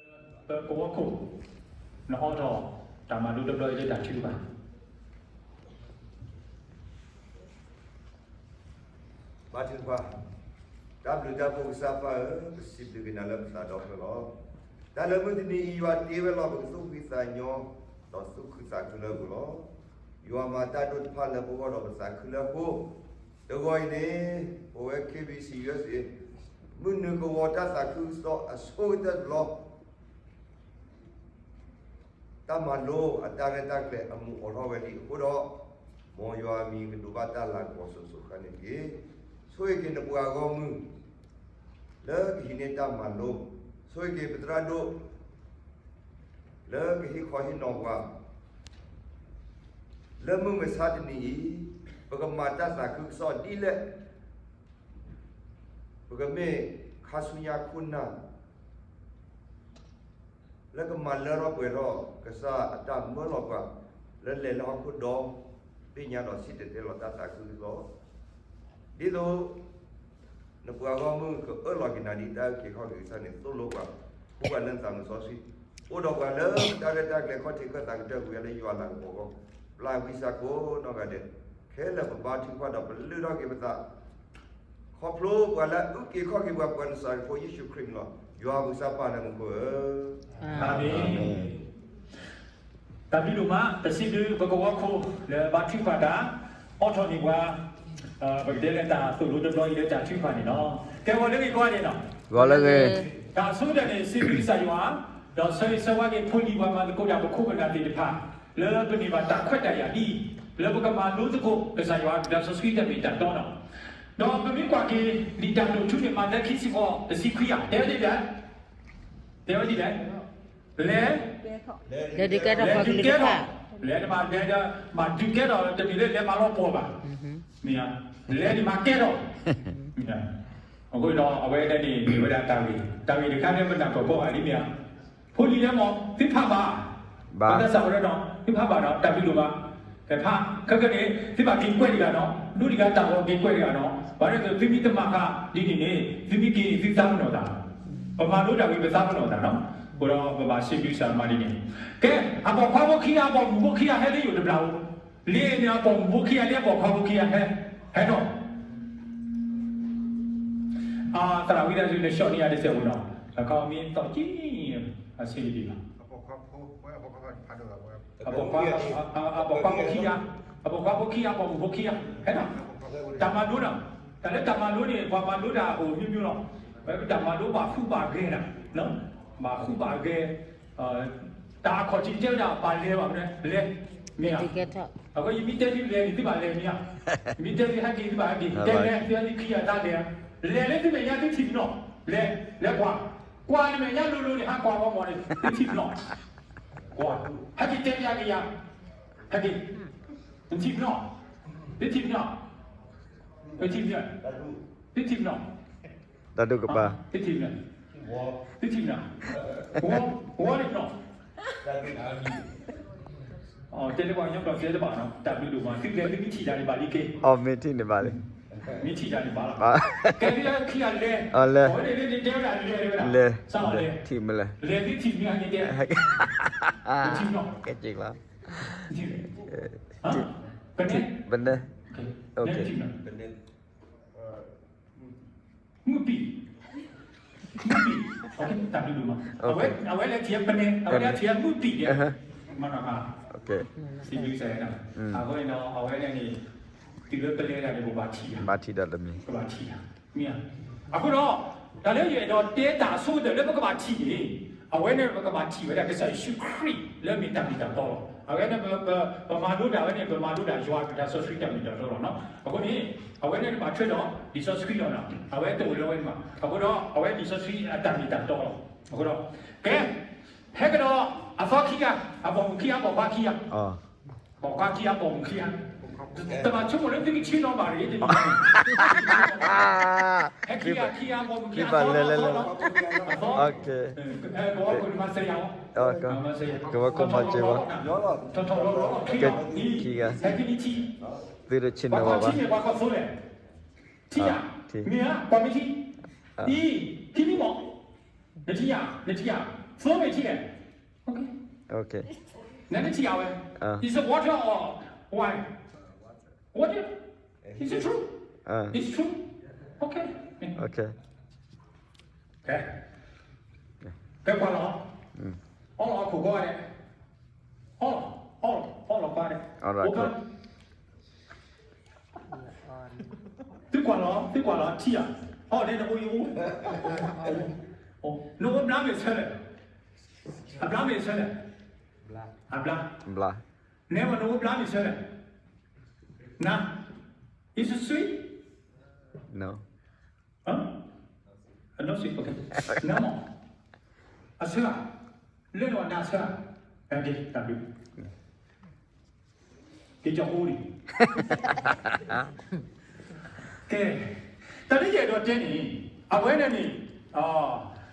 ပကဝီၤခိၣ် နအိးထီၣ်တၢ်မၤလိတဘျီအံၤလၢတၢ်ထုကဖၣ်. ဘါထုကဖၣ်. တၢ်ဘျုးတၢ်ဖှိၣ်ကစၢ်ပၢ်ဧၢ, ပစံးဘျုးက့ၤနၤလၢပသးဒီဖျၢၣ်လီၤ. တၢ်လၢမုၢ်တနံၤအံၤယွၤတ့ဝဲလီၤ ပကသူၣ်ဖှံသးညီ ဒီးသူၣ်ခုသးခုလၢအပူၤလီၤ. ယွၤမၤတၢ်ဒိၣ်တဖၣ်လၢပဂီၢ်ဒီးပသးခုလၢအဃိ, တဂီၤအံၤန့ၣ် ပဝဲ K B C U S A မုၢ်နုာ်ကဝီၤတၢ်သးခုကစီၣ်အဆိကတၢၢ်တဘျီ တၢ်မၤလိအတၢ်ရဲၣ်တၢ်ကျဲၤအမူးအိးထီၣ်ဝဲလံအဃိဒီး, မ်ယွၤအမံၤကဒိးဘၣ်တၢ်လၤကပီၤစိၤစိၤဃၣ်န့ၣ်တက့ၢ်. ဆိၣ်ဂ့ၤက့ၤနပှၤဂီၢ်မုၢ် လၢကဟံးန့ၢ်တၢ်မၤလိ, ဆိၣ်ဂ့ၤက့ၤပသရၣ်ဒိၣ် လၢကဟ့ၣ်ခီဟ့ၣ်နီၤပှၤ လၢမုၢ်မဆါတနံၤအံၤ ပကမၤတၢ်သးခုကစီၣ်ဒ်လဲၣ်, ပကမ့ၢ်ခါဆူညါခိၣ်နၢ် လၢကမၤလၢထီၣ်ပှဲၤထီၣ်ကစၢ်အတၢ်မၢလီၤပှၤ လၢလဲၤလၢဟီၣ်ခိၣ်ဒီဘ့ၣ်ညါဒီးစံၣ်တဲၤတဲလီၤတၢ်သးခုကစီၣ်, ဒ်သိး နပှၤဂီၢ်မုၢ်ကအၢၣ်လီၤက့ၤနၤဒ်တၢ်အုၣ်က့ၤခီၣ်က့ၤကစၢ်န့ၣ် သိၣ်လိပှၤ, ပူၤပှၤလၢနသးမုၢ်စီဆှံ, အိၣ်ဒီးပှၤလၢတၢ်ရဲၣ်တၢ်ကျဲၤခီၣ်ထံးခၢၣ်သးကတၢၢ်ကွံာ်လၢယွၤလၤကပီၤအဂီၢ်, ပျၢ်ကွံာ်စ့ၢ်ကီးနီၢ်ဂၤဒဲး, ခဲလၢာ်ပဘါထုကဖၣ်ဒီးပလုၢ်ထီၣ်က့ၤပသး ခီဖျိပှၤလၢအအုၣ်က့ၤခီၣ်က့ၤပှၤ ပှၤနစၤရ့းဖိယ့ၣ်ၡူးခရံာ်န့ၣ်လီၤ. ယွၤပကစၢ်ပၢ်လၢမူခိၣ်ဧၢ. အၤမ့ၣ်. တၢ်ဘျုးဒိၣ်မး, ပစံးဘျုးပကဝီၤခိၣ်လၢဘါထုကဖၣ်တၢ်, အိးထီၣ်န့ၢ်ပှၤ, ပကတဲလၢတၢ်သိၣ်လိတဘျီအံၤလၢတၢ်ထုကဖၣ်န့ၣ်လီၤ. ကဲဂီၤလၢဂ့ၤကိးဂၤဒဲးနီၤ. ဂီၤလၢဂ့ၤ. တၢ်အဆိကတၢၢ်န့ၣ် စံးဘျုးကစၢ်ယွၤ, ဒီးဆၢဂ့ၤဆၢဝါက့ၤဖိလံၤပှၤမၤသကိးတၢ်ပခိၣ်ပနၢ်သ့ၣ်တဖၣ်, လၢပန့ၢ်ဘၣ်တၢ်ခွဲးတၢ်ယာ်ဒ်အံၤ, လၢပကမၤလိသကိးကစၢ်ယွၤ ဒီးစီဆှံတၢ်မ့ၢ်တၢ်တီနီၤ. ဒီးပမ့ၢ်ကွၢ်က့ၤ လံာ်တၢ်တိာ်ထူန့ၣ် မးသဲခံဆံဃိး တဆံခွံယၤ, တဲဝဲဒ်လဲၣ်, တဲဝဲဒ်လဲၣ်, လဲၤ, လဲၤဒုးကဲထီၣ်, လဲၤဒုးကဲထီၣ်, လဲၤတမၤလဲၤဒီး မၤဒုးကဲထီၣ် တမ့ၢ်လၢလဲၤမၤလီၤပှီၢ်ဘၣ်, မ့ၢ်, လဲၤန့ၣ်မၤကဲထီၣ်, အဃိဒီးအဝဲဒၣ်န့ၣ် မ့ၢ်ဝဲဒၣ်တၢ်ဂ့ၢ်, တၢ်ဂ့ၢ်တခါန့ၣ် ပနၢ်ပၢၢ်ကိးဂၤဒဲးမ့ၢ်ဧါ. ဖိလံၤလၢမ့ၢ်သုဖးဘၣ်, ဘၣ်သးစၢ်ဝဲဒၣ်နီၤ သုဖးဘၣ်ဒီး တၢ်ဘျုးဒိၣ်မး, ကဖး, ခဲကနံၣ်န့ၣ် သုဘၣ်က့ၤကွဲးတဂၤနီၤ, ဒိတဂၤတၢ်ဂီၤက့ၤကွဲးတဂၤနီၤ, ပှၤန့ၣ်သုမ့ၢ်တမၤဃးဒ်န့ၣ်န့ၣ် သုမ့ၢ်က့ၤန့ၣ်သုသးပ့ၤနီၣ်သး, ပမၤလိတၢ်ဂ့ၢ်ပသးပ့ၤနီၣ်သးနီၤ, အဃိဒီးပဘၣ်စံးဘျုးကစၢ်မၤဒ်န့ၣ်, ကဲ, အပိာ်ခွါဖိခံဂၤ အပိာ်မုၣ်ဖိခံဂၤ ဟဲလၢယအိၣ်တဘျီဧိၤ, လံာ်န့ၣ် အပိာ်မုၣ်ဖိခံဂၤ လၢအပိာ်ခွါဖိခံဂၤ ဟဲ, ဟဲထီၣ် သရၣ်ဝံသးစူၤ နဆှီၣ်န့ၢ်ယၤတစဲးဖိနီၤ, အခီပညီမ့ၢ်သီၣ်ကံ, အဆ့ဒံးလီၤ, အပိာ်ခွါ, အပိာ်ခွါဖိခံဂၤ, အပိာ်ခွါဖိခံဂၤ အပိာ်မုၣ်ဖိခံဂၤ ဟဲနီၤ, တၢ်မၤလိနီၤ, တၢ်လၢတၢ်မၤလိန့ၣ် ပှၤမၤလိတၢ်အိၣ်မံၤမံၤလီၤ, ဝဲပတၢ်မၤလိဘၣ်ဃူဘၣ်ဂဲၤနီၤ, ဘၣ်ဃူဘၣ်ဂဲၤ တၢ်အခီၣ်ထံးတဲဝဲဒၣ် ဘၣ်လဲၤဘၣ်မနုၤလဲၤ, မ့ၢ်ဧါ, အဃိယမ့ၢ်တဲသုလဲၤန့ၣ် သုဘၣ်လဲၤမ့ၢ်ဧါ, မ့ၢ်တဲသုဟဲက့ၤ သုဘၣ်ဟဲက့ၤ, တဲလဲၤသုဟဲက့ၤခံဂၤသးလဲၤ, လဲၤလၢသုမဲာ်ညါသုထံၣ်ပနီၣ်, လဲၤ, လဲၤကွၢ်, ကွၢ်နမဲာ်ညါလိၤလိၤန့ၣ် ဟးကွၢ်ဂီၤမီၢ်န့ၣ် သုထံၣ်ပနီၣ်, ကွၢ်, ဟဲက့ၤတဲပျးက့ၤယၤ, ဟဲက့ၤ, နထံၣ်ပနီၣ်, သုထံၣ်ပနီၣ်, သုထံၣ်ပနီၣ်, သုထံၣ်ပနီၣ် တၢ်ဒိၣ်ကပၤ, သုထံၣ်ပနီၣ်, သုထံၣ်ပနီၣ်, ဝီ, ဝီန့ၣ်ပနီၣ်, တဲလၢပှၤကညီကျိာ်တဲတဘၣ်နီၤ, တၢ်ဘျုးဒိၣ်မး, သုလဲၤသုမ့ၢ်ထံၣ်တၢ်န့ၣ်ဘၣ်လံက့, အီ မ့ၢ်ထံၣ်န့ၣ်ဘၣ်လံ, မ့ၢ်ထံၣ်တၢ်န့ၣ်ဘၣ်လီၤ, ကဲသုလၢခံဂၤလဲၤ, အီ လဲၤ, အဝဲန့ၣ်လၢန့ၣ်တဲဝဲဒၣ်လဲၤဝဲဒၣ်, လဲၤ, စးလီၤလဲၤ, ထံၣ်မလဲၣ်, လဲၤသုထံၣ်မ့ၢ်ဟဲက့ၤတဲ, ထံၣ်ပနီၣ်, ကဲက့ၤကျါ, ပနဲ, ပနဲ, မုၢ်ပံၣ်, မုၢ်ပံၣ်, တၢ်ဘျုးဒိၣ်မး, အဝဲလဲၤထံၣ်ပနဲ, အဝဲလဲၤထံၣ်မုၢ်ပံၣ်န့ၣ်, မ့ၢ်နီၤ, စံးဘျုးကစၢ်ယွၤ, အဃိန့ၣ်ဒီး အဝဲန့ၣ်န့ၣ် တုၤလၢပလဲၤတၢ်န့ၣ် ပဘၣ်ထံၣ်တၢ်, ဘၣ်ထံၣ်တၢ်တမံၤ, ပဘၣ်ထံၣ်တၢ်, မ့ၢ်ဧါ, အဃိဒီး တၢ်လၢယအဲၣ်ဒိးတဲတၢ်အဆိကတၢၢ်လၢပကဘၣ်ထံၣ်န့ၣ်, အဝဲန့ၣ်ပကဘၣ်ထံၣ်ဝဲဒၣ်ကစၢ်ယ့ၣ်ၡူးခရံာ်လၢမ့ၢ်တၢ်မ့ၢ်တၢ်တီလီၤ. အဝဲန့ၣ် ပမၤလိတၢ်ဝဲန့ၣ် ပမၤလိတၢ်ယွၤတၢ်စီဆှံတၢ်မ့ၢ်တၢ်တီလီၤနီၤ. အဃိန့ၣ် အဝဲန့ၣ်တဘၣ်ထွဲဒီးလံာ်စီဆှံလီၤနီၤ. အဝဲတအိၣ်လၢဝဲန့ၣ်ဘၣ်. အဃိဒီး အဝဲလံာ်စီဆှံအတၢ်မ့ၢ်တၢ်တီလီၤ. အဃိဒီး ကဲ ဟဲကဒီး အသီခံဂၤ, အပိာ်မုၣ်ခံဂၤ, အပိာ်ခွါခံဂၤ, ပိာ်ခွါခံဂၤ, အပိာ်မုၣ်ခံဂၤ, တဘၣ်ဆိကမိၣ်လၢသုကဆ့ၣ်နီၤဘၣ်တဂ့ၤ, ဟဲခံဂၤ, ခံဂၤ, အပိာ်မုၣ်ခံဂၤ, အသီ, အသီ, အသီ, ကဝီၤခိၣ်မၤစၢၤယၤ, ကဝီၤခိၣ်မၤစၢၤဝဲ, ခံဂၤ, သုတဆ့ၣ်နီၤဘၣ်ဘၣ်, ထံၣ်ယၤ, မ့ၢ်ဧါ, ပှၤမ့ၢ်ထံၣ်, အံၤ, ထံၣ်မံမီၢ် နထံၣ်ဧါ, နထံၣ်ဧါ, သိမ့ၢ်ထံၣ်လဲၣ်. Okay. Okay. နတထံၣ်အဝဲ. Uh. Is it water or wine? Water. Is it true? Uh. It's true. Okay. Okay. Okay. ကဲကွၢ်လီၤ. အီၣ်လီၤအခိၣ်ကီးဒဲး. အီၣ်လီၤ, အီၣ်လီၤ, အီၣ်လီၤကွၢ်ဒဲး. All right, cool. သုကွၢ်လီၤ, သုကွၢ်လီၤ, ထံၣ်ဧါ. အီၣ်ဒဲးနအိၣ်ယအိၣ်. နအိၣ်ဘျါမ့ၢ်ဆၢလဲၣ်. အဘျါမ့ၢ်ဆၢလဲၣ်. အဘျါ. ဘျါ. နဲမ့ၢ်နအိၣ်ဘျါမ့ၢ်ဆၢလဲၣ်. နၤ. Is it sweet? No. အနီၢ်စံး နမ့ၢ် အဆၢဧါ, လၢနဝဲနဆၢဧါ, တၢ်ဘျုး, က့ၤကၠီအိၣ်န့ၣ်, ကဲ, တၢ်လၢယအဲၣ်ဒိးတဲန့ၣ်, အဝဲန့ၣ်န့ၣ်,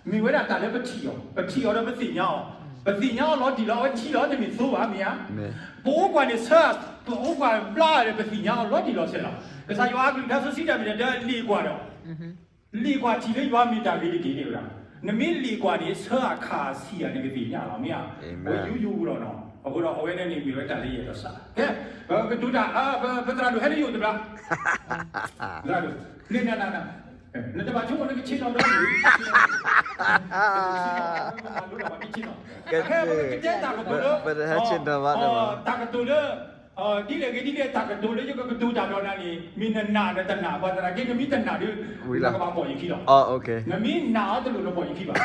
မ့ၢ်ဝဲဒၣ်တၢ်လၢပထံၣ်အီၤ, ပထံၣ်အီၤဒီးပသ့ၣ်ညါအီၤ, ပသ့ၣ်ညါအီၤလီၤတံၢ်လီၤ, အဝဲထံၣ်လီၤတမ့ၢ်သိဘၣ်မ့ၢ်ဧါ. ပအိၣ်ကွၢ်န့ၣ်ဆၢ, ပအိၣ်ကွၢ်ဘျါဒီးပသ့ၣ်ညါအီၤလီၤတံၢ်လီၤဆဲးလီၤ. ကစၢ်ယွၤအကလုၢ်ကထါစီဆှံတၢ်မ့ၢ်တၢ်တဲ လ့ၣ်ကွၢ်ဒီး လ့ၣ်ကွၢ်ထံၣ်လၢယွၤမ့ၢ်တၢ်ဂ့ၤတက့ၢ်န့ၣ်ဝဲဒၣ်, နမ့ၢ်လ့ၣ်ကွၢ်န့ၣ် ဆၢအခါအဆံးအနကသ့ၣ်ညါလီၤမ့ၢ်ဧါ. ဝဲယူယူလီၤနီၤ, အဃိဒီးအဝဲန့ၣ်န့ၣ်မ့ၢ်ဝဲတၢ်လၢယအဲၣ်ဒိးစး, ကဲ, ပကတိၤတၢ်, ပသရၣ်ဒိၣ်ဟဲလၢယအိၣ်တဘျီ, သရၣ်ဒိၣ်, နနနန, နတဘၣ်ဆိကမိၣ်နကဆ့ၣ်နီၤဒီး, ကဲ, ပကတဲတၢ်ကတိၤလၢ, ပတဟဲဆ့ၣ်နီၤဘၣ်, တၢ်ကတိၤလၢ ဒ်လဲၣ်ဂ့ၤဒ်လဲၣ် တၢ်ကတိၤလၢယကကတိၤတၢ်ဒီးနၤန့ၣ် မ့ၢ်နနာ်ဒီးတနာ် ဘၣ်သနာ်က့ နမ့ၢ်တနာ်ဒီး နကဘၣ်ပိာ်ယခံလီၤ. နမ့ၢ်နာ်အီၤတလိၣ်နပိာ်ယခံဘၣ်.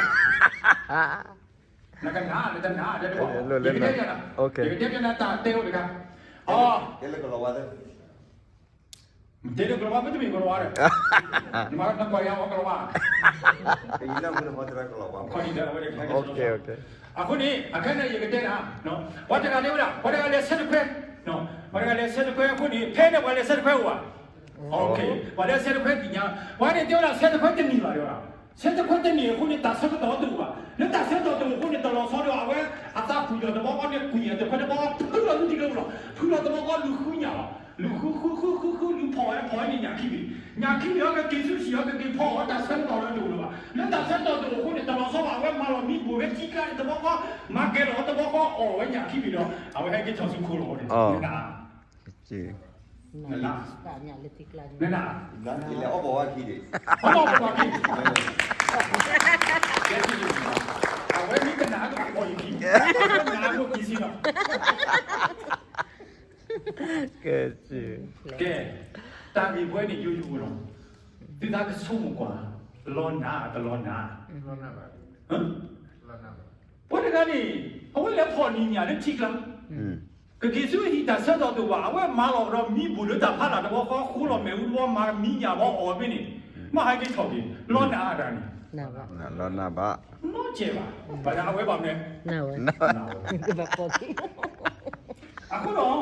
နကနာ်ဒီးတနာ်ဒီးတဘၣ်, ယကတဲ, ယကတဲနၤတၢ်တဲအိၣ်တခါ, တဲလၢကလီၤဝါ, မ့တမ့ၢ်ကလီၤဝါဒီး, နကွၢ်ယၤအီၤကလီၤဝါ, အဃိန့ၣ် အခဲန့ၣ်ယကတဲနၤ, ပှၤတဂၤတဲဝဲဒၣ် ပှၤတဂၤလဲၤဆဲတခွဲ, ပှၤတဂၤလဲၤဆဲတခွဲအဃိန့ၣ် ဖဲန့ၣ်ပှၤလဲၤဆဲတခွဲအိၣ်ဧါ. ပှၤလဲၤဆဲတခွဲသ့ၣ်ညါ, ပှၤန့ၣ်တဲဝဲဒၣ်ဆဲတခွဲတန့ၢ်ဘၣ်ဒီး, ဆဲတခွဲတန့ၢ်အဃိန့ၣ် တၢ်ဆၢကတီၢ်တအိၣ်ဘၣ်, လၢတၢ်ဆၢကတီၢ်တအိၣ်အဃိန့ၣ် တလီၤဆီဒီးအဝဲအသးကွံာ်ဒီးတဘီဃီန့ၣ် ကွံာ်အတခွဲတဘီဃီ ဖုလီၤလၢထံကျိပူၤလီၤ, ဖုလီၤတဘီဃီလူၤဃုညၣ်လီၤ, လူၤဃုဃုဃုဃုဃု လူၤဖီၣ်ဝဲဖီၣ်ဝဲန့ၣ်ညၣ်ခံဘ့ၣ်, ညၣ်ခံဘ့ၣ်အီၤကက့ၤဆူဟံၣ်အီၤကက့ၤဖီၣ်အီၤ တၢ်ဆၢကတီၢ်လၢတအိၣ်လၢၤဘၣ်, လၢတၢ်ဆၢကတီၢ်တအိၣ်အဃိန့ၣ် တလီၤဆီဘၣ် အဝဲမၤလီၤမံဘိၣ်ဝဲထံကျါန့ၣ်တဘီဃီ, မၤကဲၤလီၤတဘီဃီ အီၣ်ဝဲညၣ်ခံဘ့ၣ်ဒီး အဝဲဟဲက့ၤထီၣ်ဆူခိၣ်လီၤအဃိန့ၣ် နနၤ နနၤ, အီၣ်ဘၣ်ဝဲခံဒံး, အီၣ်ဘၣ်ဝဲခံ, အဝဲမ့ၢ်တနာ်အီၤခံ, နနာ်အီၤခံဆံလီၤ. ကဲ, တၢ်ဂ့ၢ်ဝဲန့ၣ်ယိယိလီၤ, သုသးကဆိကမိၣ်ကွၢ်, လီၤနၤတလီၤနၤ, ပှၤတဂၤန့ၣ် အဝဲလဲၤဖီၣ်န့ၢ်ညၣ်လၢထံကျါ ကက့ၤဆူဟံၣ်တၢ်ဆၢကတီၢ်တအိၣ်ဘၣ်, အဝဲမၤလီၤကဒီးမံဘိၣ်လၢတၢ်ဖးလာ်တဘီဃီ ဃိလီၤမဲာ်အူတဘီမၤမံညၣ်ဘီအီၣ်ဖဲန့ၣ်, မ့ၢ်ဟဲက့ၤထီၣ်က့ၤ လီၤနၤတၢ်န့ၣ်, လီၤနၤဘၣ်, နီၢ်ကဲဘၣ်, ဘၣ်ဆၣ်အဝဲဘၣ်မနုၤလဲၣ်, အဃိဒီး လၢမုၢ်မဆါတနံၤညါအံၤ, လၢမုၢ်မဆါတနံၤညါအံၤ,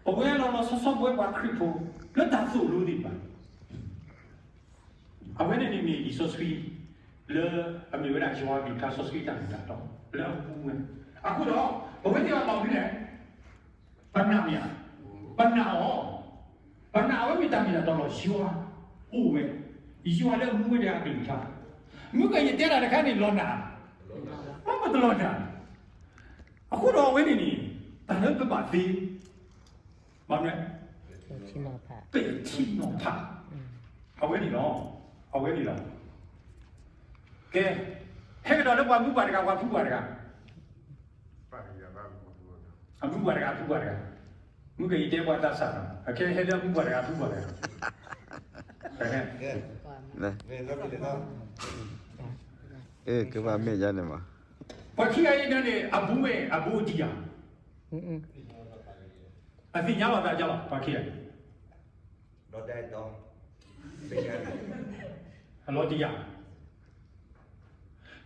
ပဝဲလီၤလီၤဆီဆီပဝဲပှၤခရံာ်ဖိ လၢတၢ်သိၣ်လိသ့ၣ်တဖၣ် အဝဲန့ၣ်န့ၣ်မ့ၢ်လံာ်စီဆှံ လၢအမ့ၢ်ဝဲဒၣ်ယွၤအကလုၢ်ကထါစီဆှံတၢ်မ့ၢ်တၢ်တီ လၢအပူၤဝဲ, အဃိဒီး ပဝဲသ့ၣ်အဘၣ်မနုၤလဲၣ်, ပနာ်မ့ၢ်ဧါ, ပနာ်အီၤ, ပနာ်အဝဲမ့ၢ်တၢ်မ့ၢ်တၢ်တီလီၤ, ယွၤအိၣ်ဝဲ, ယွၤလၢအမူဝဲဒၣ်အကလုၢ်ကထါ, မ့ၢ်ကယတဲတၢ်တခါန့ၣ် လီၤနၤ, မ့ၢ်ပတလီၤနၤ, အဃိဒီးအဝဲန့ၣ်န့ၣ် တၢ်လၢပဘၣ်သ့ ဘၣ်မနုၤလဲၣ်, ပဲာ်ထံနီၤဖး, အဝဲန့ၣ်လီၤ, အဝဲန့ၣ်လီၤ, ကဲ, ဟဲကဒီးလၢပှၤမုၢ်ပှၢ်တဂၤ ပှၤဖုပှၢ်တဂၤ, အမုၢ်ပှၢ်တဂၤ အဖုပှၢ်တဂၤ, မုၢ်ကယတဲပှၤသးစၢ်နီၤ, အခဲဟဲလၢအမုၢ်ပှၢ်တဂၤ အဖုပှၢ်တဂၤ, ကဘၣ်မ့ၢ်ယါန့ၣ်မး, ပှၤခံဂၤအံၤန့ၣ် အဘူးဝဲ အဘူးဒံးဧါ, အသ့ၣ်ညါလီၤသးဒ်လဲၣ် ပှၤခံဂၤအံၤ, အလီၤတံၢ်ယါ,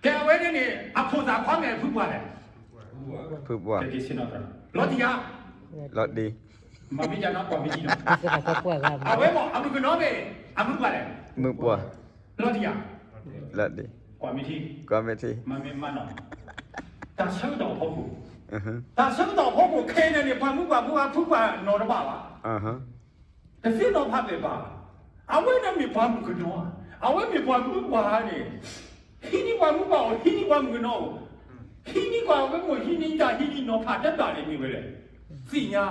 ကဲအဝဲန့ၣ်န့ၣ် အဖိသၣ်ခွါမဲာ်ဖုပှၢ်လဲၣ်, ဖုပှၢ်, လီၤတံၢ်ယါ, လီၤတံၢ်, မ့ၢ်ယါနီၤ ကွၢ်မ့ၢ်ထံနီၤ, အဝဲမ့ၢ်အမုၢ်ကနီၤမ့ၢ် အမုၢ်ပှၢ်လဲၣ်, မုၢ်ပှၢ်, လီၤတံၢ်ယါ, လီၤတံၢ်, ကွၢ်မ့ၢ်ထံ, ကွၢ်မ့ၢ်ထံ, မ့ၢ်မ့ၢ်နီၤ, တၢ်ဆၢကတီၢ်အဖီခိၣ်, တၢ်ဆၢကတီၢ်အဖီခိၣ်ခဲအံၤန့ၣ်န့ၣ် ပှၤမုၢ်ပှၢ်ဖိ အဖုပှၢ်နီၤတဘၣ်ဘၣ် တသ့နီၤဖးဘၣ်ဘၣ်, အဝဲန့ၣ်မ့ၢ်ပှၤမုၣ်ကနီၤဧါ, အဝဲမ့ၢ်ပှၤမုၢ်ပှၢ်န့ၣ်, ဟံးန့ၢ်ပှၤမုၢ်ပှၢ်အိၣ်, ဟံးန့ၢ်ပှၤမုၢ်ကနီၤအိၣ်, ဟံးန့ၢ်ပှၤဝဲမိၢ်, ဟံးန့ၢ်တၢ်ဟံးန့ၢ်နီၤဖးတဘၣ်န့ၣ်မ့ၢ်ဝဲလဲၣ်. သ့ၣ်ညါ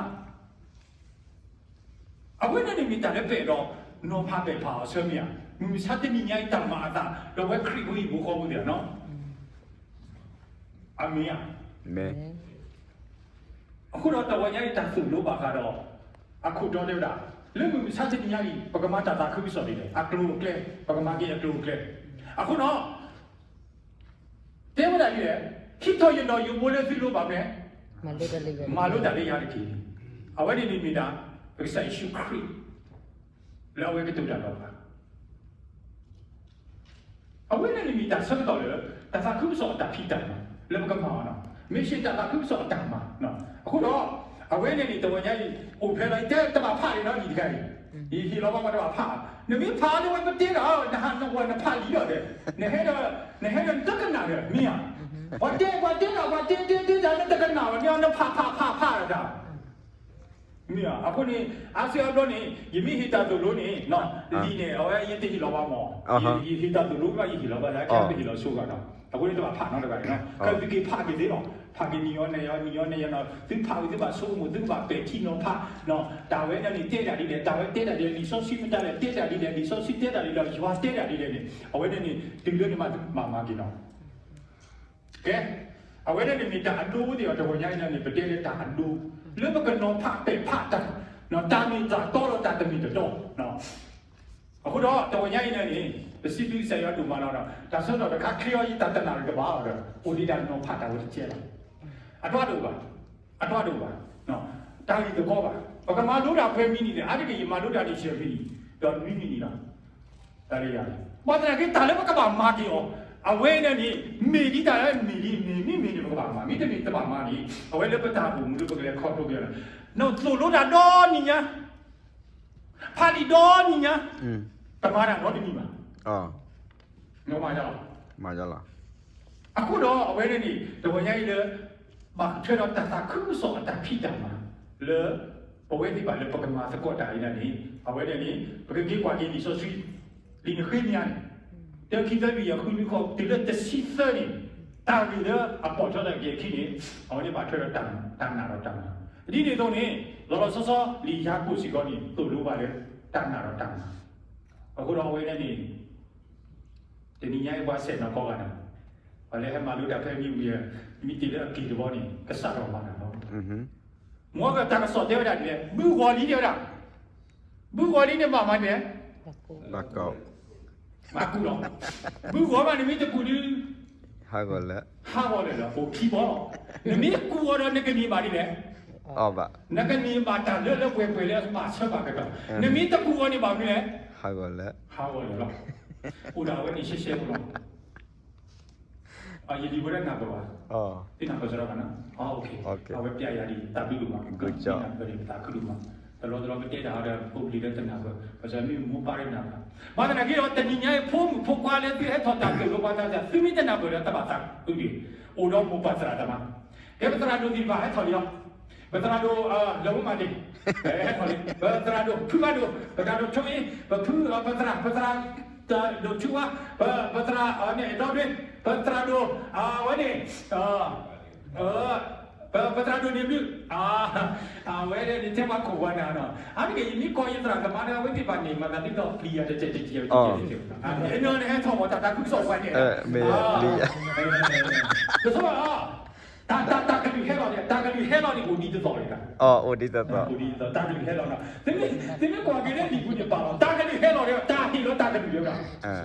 အဝဲန့ၣ်န့ၣ်မ့ၢ်တၢ်လၢပအဲၣ်ဒိးနီၤဖးပဲာ်ဖးအီၤဆၢမ့ၢ်ဧါ. မုၢ်မဆါတနံၤညါအံၤတၢ်မၤအသး ဒီးအဝဲခရံာ်ဖိအံၤဘိဃီဖိသ့ၣ်ဧါနီၤ. အမ့ၢ်ဧါ. အဃိဒီးတဝဲညါအံၤတၢ်သိၣ်လိဘၣ်ဃးဒီး အခိၣ်တီတဲဝဲဒၣ် လၢမုၢ်မဆါတနံၤညါအံၤ ပကမၤတၢ်သးခုကစီၣ်ဒ်လဲၣ်, အကျိၤအကျဲ, ပကမၤက့ၤအကျိၤအကျဲ. အဃိဒီး တဲဝဲဒၣ်ဒ်လဲၣ်, ဟံးထီၣ်ယနီၣ်ယိးဘိလၢသုလိၤဘၣ်မ့ၢ် မၤလိတၢ်လၢယၤတက့ၢ်. အဝဲန့ၣ်န့ၣ်မ့ၢ်ဒၣ် ပကစၢ်ယ့ၣ်ၡူးခရံာ် လၢအဝဲကတိၤတၢ်ဒီးပှၤ အဝဲန့ၣ်န့ၣ်မ့ၢ်တၢ်ဆၢကတီၢ်လၢ တၢ်သးခုကစီၣ်အတၢ်ဖံးတၢ်မၤ လၢပကမၤအီၤနီၤ, မ့ၢ်စ့ၢ်တၢ်သးခုကစီၣ်အတၢ်မၤ. အဃိဒီး အဝဲန့ၣ်န့ၣ် တဝဲညါအံၤ အိၣ်ဖဲလီၤ ယတဲတဘၣ်ဖးန့ၣ်နီၤ လံာ်တခါအံၤ, ယဟ့ၣ်လီၤဘၣ်မၤတဘၣ်ဖး, နမ့ၢ်ဖးလၢဝဲပတဲတၢ် နဟးနဝဲနဖးလံာ်ဒီး နဟဲဒီး နဟဲဒီးနတကနၣ်ဒီး မ့ၢ်ဧါ. ပှၤတဲ ပှၤတဲတၢ် ပှၤတဲတဲတဲတၢ် နတကနၣ်ဘၣ် နဖးဖးဖးဖးတၢ် မ့ၢ်ဧါ. အဃိန့ၣ် အါစုအါဘျီန့ၣ် ယမ့ၢ်ဟ့ၣ်တၢ်သိၣ်လိန့ၣ် လံာ်န့ၣ် အဝဲယတဟ့ၣ်လီၤဘၣ်မး, ယဟ့ၣ်တၢ်သိၣ်လိဘၣ် ယဟ့ၣ်လီၤဘၣ်လၢအခဲအံၤ ပဟ့ၣ်လီၤဆိဂၤဒီး အဃိန့ၣ်တဘၣ်ဖးနီတဂၤန့ၣ်နီၤ, ကသုက့ၤဖးက့ၤသ့လီၤ, ဖးက့ၤနံၤအီၤနံၤအီၤ နံၤအီၤနံၤအီၤနီၤ, သုဖးဝံၤသုဘၣ်ဆိကမိၣ် သုကဘၣ်ပဲာ်ထံနီၤဖးနီၤ, တၢ်ဝဲန့ၣ်န့ၣ် တဲဒၣ်ဒ်လဲၣ်, တၢ်ဝဲတဲဒၣ်ဒ်လဲၣ်, လံာ်စီဆှံမတၤလဲၣ် တဲဒၣ်ဒ်လဲၣ်, လံာ်စီဆှံတဲဒၣ်ဒ်လဲၣ်, ယွၤတဲဒၣ်ဒ်လဲၣ်န့ၣ် အဝဲန့ၣ်န့ၣ် တုၤလၢန့ၣ်မးသုမၤမၤက့ၤနီၤ ကဲ, အဝဲန့ၣ်န့ၣ်မ့ၢ်တၢ်အဒိသ့ၣ်အီၤ တဂီၤညါအံၤန့ၣ် ပတဲလၢတၢ်အဒိ လၢပကနီၤဖးပဲာ်ဖးတၢ်, တၢ်မ့ၢ်တၢ်တီဒီးတၢ်တမ့ၢ်တတီ, အဃိဒီးတဂီၤညါအံၤန့ၣ်န့ၣ် ပစံးဘျုးကစၢ်ယွၤဒိၣ်မးလီၤဒီး တၢ်ဆၢကတီၢ်တခါချ့အီၤယတၢ်တနာ်တဘၣ်အီၤဒီး အိၣ်ဒံးဒၣ်နီၤဖးတၢ်ဝဲတကဲလီၤ, အထွါဒိၣ်ဘၣ်, အထွါဒိၣ်ဘၣ်, တၢ်ဂ့ၢ်တခီဘၣ်, ပကမၤလိတၢ်ဖဲမံနံၤန့ၣ် အါတက့ၢ်ယမၤလိတၢ်န့ၣ်ဆဲးမံနံၤ, ဒီးနွံမံနံၤလီၤ တၢ်လၢယၤန့ၣ် ဘၣ်သနာ်က့ တၢ်လၢပကဘၣ်မၤက့ၤအီၤ, အဝဲန့ၣ်န့ၣ် မ့ၢ်ဒ်တၢ်လၢမ့ၢ်ဒ်မ့ၢ်မ့ၢ်မ့ၢ်န့ၣ် ပကဘၣ်မၤ, မ့တမ့ၢ်တဘၣ်မၤန့ၣ် အဝဲလၢပတၢ်အိၣ်မူလၢပကလဲၤခီဖျိက့ၤအီၤလီၤ, နသိၣ်လိတၢ်ဒီနံၤညါ, ဖးလံာ်ဒီနံၤညါ, တမၤတၢ်နီတမံၤဘၣ်, မၤလီၤ အဃိဒီးအဝဲန့ၣ်န့ၣ် တဂီၤညါအံၤလၢ ဘၣ်ထွဲဒီးတၢ်သးခုကစီၣ်အတၢ်ဖံးတၢ်မၤ လၢ ပဝဲသ့ၣ်တဖၣ်လၢပကမၤသကိးတၢ်အံၤန့ၣ်န့ၣ် အဝဲန့ၣ်န့ၣ် ပကက့ၤကွၢ်က့ၤလံာ်စီဆှံ လံာ်နဃ့မ့ၢ်ဧါန့ၣ် တၢ ခံ သၢ လွံၢ် ယဲၢ် ဃု နွံ ဃိး တုၤလၢတဆံသၢန့ၣ် တၢ်ဂ့ၢ်လၢအပိာ်ထွဲထီၣ်က့ၤအခံန့ၣ် အဝဲန့ၣ်ဘၣ်ထွဲဒီးတၢ်နာ်ဒီးတၢ်မၤ ဒ်န့ၣ်အသိးန့ၣ် လီၤလီၤဆီဆီ လံာ်ယၤကိာ်စ့ၢ်ကီးန့ၣ် သိၣ်လိဘၣ်လၢ တၢ်နာ်ဒီးတၢ်မၤ အဃိဒီးအဝဲန့ၣ်န့ၣ် တနံၤညါအံၤပှၤဆဲးနီၢ်ကီးဂၤန့ၣ် ပှၤလၢဟဲမၤလိတၢ်ဖဲမံဝံၤ မ့ၢ်တ့ၢ်လၢအက့ၢ်တဘီန့ၣ် ကစးထီၣ်မၤတၢ်လီၤ. မ်ကတၢ်ကစီၣ်တဲဝဲဒၣ်ဒ်လဲၣ်, ဘုဂီၤလံတဲဝဲဒၣ်, ဘုဂီၤလံန့ၣ်ဘၣ်မၤဒ်လဲၣ်, မၤကူၣ်လီၤ. ဘုဂီၤဘၣ်နမ့ၢ်တကူၣ်ဒုး ဟးဂီၤလၢာ်, ဟးဂီၤလၢာ်လီၤ, အိၣ်ခံဘီလီၤ. နမ့ၢ်ကူၣ်အီၤဒီးနကန့ၢ်ဘၣ်ဒ်လဲၣ်, နကန့ၢ်ဘၣ်တၢ်လၢလၢပှဲၤပှဲၤလၢအဘၣ်ဆၢဘၣ်ကတီၢ်, နမ့ၢ်တကူၣ်အီၤန့ၣ်ဘၣ်မနုၤလဲၣ်, ဟးဂီၤလၢာ်, ဟးဂီၤလၢာ်လီၤ. အိၣ်ဒၣ်ဝဲန့ၣ်ရှဲရှဲဖိလီၤ. ယလံၤဝဲဒၣ်နၢ်ပၢၢ်ဘၣ်, သ့ၣ်နၢ်ပၢၢ်စရီဘၣ်နီၤ, အဝဲပျဲယၤဒ်တၢ်ဘျုးဒိၣ်မး, နၢ်ပၢၢ်ဒ်ပသးခုဒိၣ်မး, တလီတလီပတဲတၢ်ဒီးဖိပလံၤလၢတနၢ်ပၢၢ်, ဘၣ်ဆၣ်မ့ၢ်မိၢ်ပၢ်လၢနၢ်ပၢၢ်, ဘၣ်သနာ်က့ဒီး တနံၤညါအံၤဖိမုၣ်ဖိခွါလၢသုဟဲထီၣ်တၢ်သိၣ်လိပှၤသးစၢ် သုမ့ၢ်တနၢ်ပၢၢ်ဒီးတဘၣ်သးအုးဒံး, အိၣ်ဒီးမိၢ်ပၢ်သရၣ်သမါ, ကဲပသရၣ်ဒိၣ်သ့ၣ်တဖၣ်ဟဲထီၣ်လံလီၤ, ပသရၣ်ဒိၣ် လၢဝဲမၤန့ၣ်, ဟဲထီၣ်လံ, ပသရၣ်ဒိၣ်ဖုဘၣ်ဒိၣ်, ပသရၣ်ဒိၣ်ဆိအ့, ပဖု ပသရၣ် ပသရၣ် ဒိၣ်ထူဝါ, ပ ပသရၣ်န့ၣ်ဒီဘ့ၣ်, ပသရၣ်ဒိၣ် အဝဲန့ၣ်, ပ ပသရၣ်ဒိၣ်န့ၣ်ဘျုး, အဝဲန့ၣ်န့ၣ်ထဲပှၤခိၣ်ပှၤနၢ်နီၤ, အါတက့ၢ်ယမ့ၢ်ကိးယသရၣ်သမါဒီး အဝဲသ့ၣ်ဘၣ်န့ၣ် မၤသးဒ်သိးပျံၤယၤတကဲးတကဲး, နဟဲထီၣ်မၤတၢ်သးခုကစီၣ်ပှၤန့ၣ်, တဆိဘၣ် တၢ် တၢ် တၢ်ကလုၢ်ဟဲလီၤန့ၣ် တၢ်ကလုၢ်ဟဲလီၤန့ၣ် အိၣ်ဒံးတသီၣ်လံ, တၢ်ကလုၢ်ဟဲလီၤနီၤ, သုမ့ၢ်ကွၢ်က့ၤလၢလံာ်ပူၤန့ၣ်ပာ်လီၤ တၢ်ကလုၢ်ဟဲလီၤဒီး တၢ်ဟ့ၣ်လီၤတၢ်ကလုၢ်